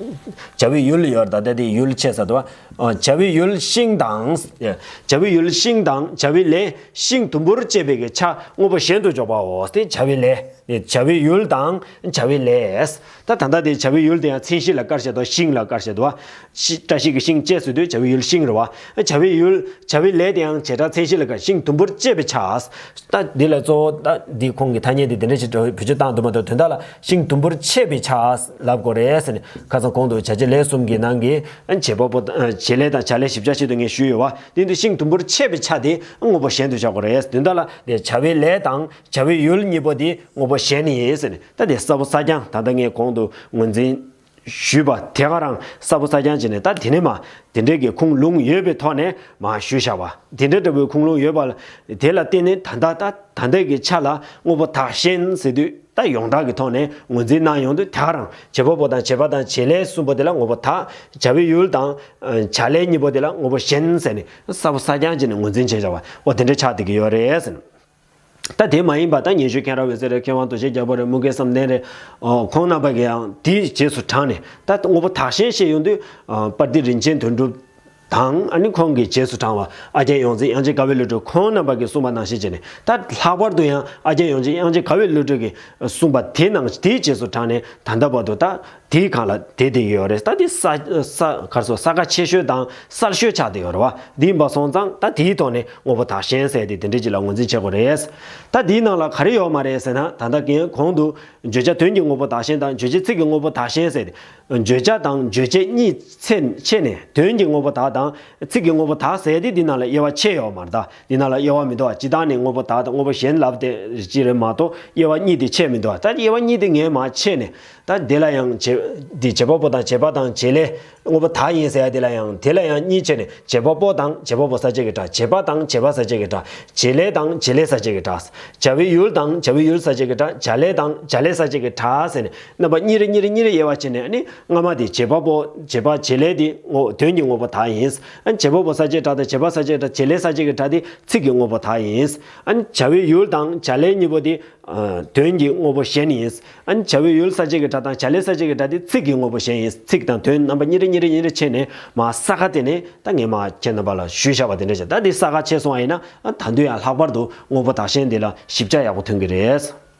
བྱ་བའི་ཡུལ་ཡོད་རེད། ད་ལྟ་དེ་ཡུལ་ཆད་ས་འདུག་བ། བྱ་བའི་ཡུལ་ཤིང་དང་། བྱ་བའི་ཡུལ་ཤིང་དང་བྱ་བའི་ལས་ཤིང་དུམ་བུར་བཅད་པའི་གི་ཆ་དངོས་པོ་གཞན་དུ་འཇོག་པའོ། དེ་བྱ་བའི་ལས། བྱ་བའི་ཡུལ་དང་བྱ་བའི་ལས། ད་ད་ལྟ་དེ་བྱ་བའི་ཡུལ་དེ་ཡང་མཚན་གཞི་ལ་བཀར་བཞག་འདུག་ཤིང་ལ་བཀར་བཞག་འདུག་བ། ཤི་བཀྲ་ཤིས་ཀྱི་ཤིང་བཅད་ཟེར་དུས་བྱ་བའི་ཡུལ་ཤིང་རེད་བ། བྱ་བའི་ཡུལ། བྱ་བའི་ལས་དེ་ཡང་བྱེ་བྲག་མཚན་གཞི་ལ་བཀར་ཤིང་དུམ་བུར་བཅད་པའི་ཆ། ད་འདི་ལ་གཙོ་བོ་ད་འདི་ཁོང་གི་ཐ་སྙད་འདི་དེ་འདྲ་ཞིག་བེད་སྤྱོད་བཏང་འདུག་མ་གཏོགས་དོན་དག་ལ་ཤིང་དུམ་བུར་ཆད་པའི་ཆ་ལབ་དགོས་རེད་ཟེར་ནས། ཁ་སང་གོང་དུ་བྱ་བྱེད་ལས་གསུམ་གྱི་ནང་གི་བྱེད་པ་པོ་བྱེད་ལས་དང་བྱ་ལས་ཞིབ་ཆ་ཆེད་དུ་ངས་ཞུས་ཡོད་བ། འདི་འདི་ཤིང་དུམ་བུར་ཆད་པའི་ཆ་དེ་དངོས་པོ་གཞན་དུ་བཞག་དགོས་རེད། དོན་དག་ལ་དེ་བྱ་བའི་ལས་དང་བྱ་བའི་ཡུལ་གཉིས་པོ་དེ་དངོས་པོ་གཞན་ཡིན་ཟེར་ནས། ད་དེ་གསལ་པོ་གསལ་རྐྱང་ད་ལྟ་ངས་གོང་དུ་ངོས་འཛིན་ཞུས་པ་དེ་ག་རང་གསལ་པོ་གསལ་རྐྱང་བྱས་ནས། ད་དེ་ནས་མ་དེ་འདྲའི་གི་ཁུངས་ལུང་ཡོད་པའི་ཐོག་ནས་མ་ཞུས་བཞག་པ། དེ་འདྲ་འདྲ་པོའི་ཁུངས་ལུང་ཡོད་པ་ལ་དེ་ལ་བརྟེན་ནས་ད་ལྟ་ད་ད་ལྟའི་གི་ཆ་ལ་དངོས་པོ་དག་ཤེས་ཟེར་དུས། ད་ཡོངས་གྲགས་ཀྱི་ཐོག་ནས་ངོས་འཛིན་གནང་ཡོང་དུས། དེ་ག་རང་བྱེད་པ་པོ་དང་བྱེད་པ་དང་བྱེད་ལས་གསུམ་པོ་དེ་ལ་དངོས་པོ་དག་བྱ་བའི་ཡུལ་དང་བྱ་ལས་གཉིས་པོ་དེ་ལ་དངོས་པོ་གཞན་ཟེར་ནས་གསལ་པོ་གསལ་རྐྱང་བྱས་ནས་ངོས་འཛིན་བྱས་བཞག་པ། འོ་དེ་འདྲ་ཆགས་བསྡད་ཀྱི་ཡོད་རེད་ཟེར། ད་དེ་མ་ཡིན་པ་ད་ཉན་ཤུལ་མཁན་རབས་འོད་ཟེར་རེད། མཁས་དབང་རྡོ་རྗེ་རྒྱལ་པོ་རེད། དམུ་དགེ་བསམ་གཏན་རེད། ཨོ་ཁོང་རྣམ་པ་གིས་ཡང་དེའི་རྗེས་སུ་འབྲངས་ནས། ད་དངོས་པོ་དག་ཤེས་བཤད་ཡོང་དུས། ཨ་དཔལ་ལྡན་རིན་ཆེན་དོན་གྲུབ་དང་། ཨ་ནི་ཁོང་གི་རྗེས་སུ་འབྲངས་པ་ཨ་རྒྱལ་ཡོངས་འཛིན་དབྱངས་ཅན་དགའ་བའི་བློ་གྲོས་ཁོང་རྣམ་པ་གིས་གསུངས་པ་ནང་བཞིན་བྱས་ནས། ད་ལྷག་པར་དུ་ཡང་ཨ་རྒྱལ་ཡོངས་འཛིན་དབྱངས་ཅན་དགའ་བའི་བློ་གྲོས་ཀྱིས་གསུངས་པ་དེ་ནང་དེའི་རྗེས་སུ་འབྲངས་ནས་ད་ལྟ་བར་དུ་ད། དེའི་སྒང་ལ་དེ་དེ་ཡོད་རེད། ད་དེ་ས་ས་ག་རེ་ཟེར། ས་ཁ་ཆེ་ཤོས་དང་གསལ་ཤོས་ཆགས་བསྡད་ཡོད་རེད་བ། དེ་ཡིན་པ་སོང་ཙང་ད་དེའི་ཐོག་ནས་དངོས་པོ་དག་ཤེས་ཟེར་དེ་དེ་འདྲ་ཅིག་ལ་ངོས་འཛིན་བྱེད་དགོས་རེད། ད་དེའི་ནང་ལ་ག་རེ་ཡོད་མ་རེད་ཟེར་ན། ད་ལྟ་ངས་གོང་དུ་བརྗོད་བྱ་དོན་གྱི་དངོས་པོ་དག་ཤེས་དང་རྗོད་བྱེད་ཚིག་གི་དངོས་པོ་དག་ཤེས་ཟེར་ཏེ། བརྗོད་བྱ་དང་རྗོད་བྱེད་གཉིས་ཕྱེ་ཕྱེ་ནས། དོན་གྱི་དངོས་པོ་དག་དང་ཚིག་གི་དངོས་པོ་དག་ཟེར་དེ་འདི་ནང་ལ་དབྱེ་བ་ཕྱེ་ཡོད་མ་རེད་ད། འདི་ནང་ལ་དབྱེ་བ་མི་འདུག་བ། སྤྱིར་བཏང་ནས་དངོས་པོ་དག་དང་དངོས་པོ་གཞན་ལབ་དེ་ཅི་རེད་མ་གཏོགས། དབྱེ་བ་གཉིས་དེ་ཕྱེ་མི་འདུག་བ། ད་དབྱེ་བ་གཉིས་དེ་ངས་མར་ཕྱེ་ནས། ད་དེ་ལ་ཡང་བྱེད་འདི་བྱེད་པ་པོ་དང་བྱེད་པ་དང་བྱེད་ལས་དངོས་པོ་དག་ཡིན་ཟེར་ཡ་དེ་ལ་ཡང་། དེ་ལ་ཡང་གཉིས་ཕྱེ་ནས། བྱེད་པ་པོ་དང་བྱེད་པ་པོ་གསལ་བྱེད་ཀྱི་སྒྲ། བྱེད་པ་དང་བྱེད་པ་གསལ་བྱེད་ཀྱི་སྒྲ། བྱེད་ལས་དང་བྱེད་ལས་གསལ་བྱེད་ཀྱི་སྒྲ། བྱ་བའི་ཡུལ་དང་བྱ་བའི་ཡུལ་གསལ་བྱེད་ཀྱི་སྒྲ། བྱ་ལས་དང་བྱ་ལས་གསལ་བྱེད་ཀྱི་སྒྲ་ཟེར་ནས། རྣམ་པ་གཉིས་རེ་གཉིས་རེ་གཉིས་རེ་དབྱེ་བ་ཕྱེ་ནས། ཨ་ནི་སྔ་མ་དེ་བྱེད་པ་པོ་བྱེད་པ་བྱེད་ལས་དེ་དངོས་དོན་གྱི་དངོས་པོ་དག་ཡིན། ཨ་ནི་བྱེད་པ་པོ་གསལ་བྱེད་སྒྲ་དང་བྱེད་པ་གསལ་བྱེད་སྒྲ། བྱེད་ལས་གསལ་བྱེད་ཀྱི་སྒྲ་དེ་ཚིག་གི་དངོས་པོ་དག་ཡིན། ཨ་ནི་བྱ་བའི་ཡུལ་དང་བྱ་ལས་གཉིས་པོ་དེ་ཨ་དོན་གྱི་དངོས་པོ་གཞན་ཡིན། ཨ་ནི་བྱ་བའི་ཡུལ་གསལ་བྱེད་ཀྱི་སྒྲ་དང་བྱ་ལས་གསལ་བྱེད་ཀྱི་སྒྲ་དེ་ཚིག་གི་དངོས་པོ་གཞན་ཡིན། ཚིག་དང་དོན་རྣམ་པ་གཉིས་རེ་གཉིས་རེ་གཉིས་རེ་ཕྱེ་ནས་མར་ས་ཁ་དེ་ནས་ད་ངས་མར་ཁྱེད་རྣམ་པ་ལ་ཞུས་བཞག་པ་དེ་འདྲ་བྱས། ད་འདི་ས་ཁ་ཕྱེ་སོང་བ་ཡིན་ན། ཨ་ད་དུང་ཡང་ལྷག་པར་དུ་དངོས་པོ་དག་ཤེས་འདི་ལ་ཞིབ་ཆ་ཡག་པོ་ཐོན་གྱི་རེད།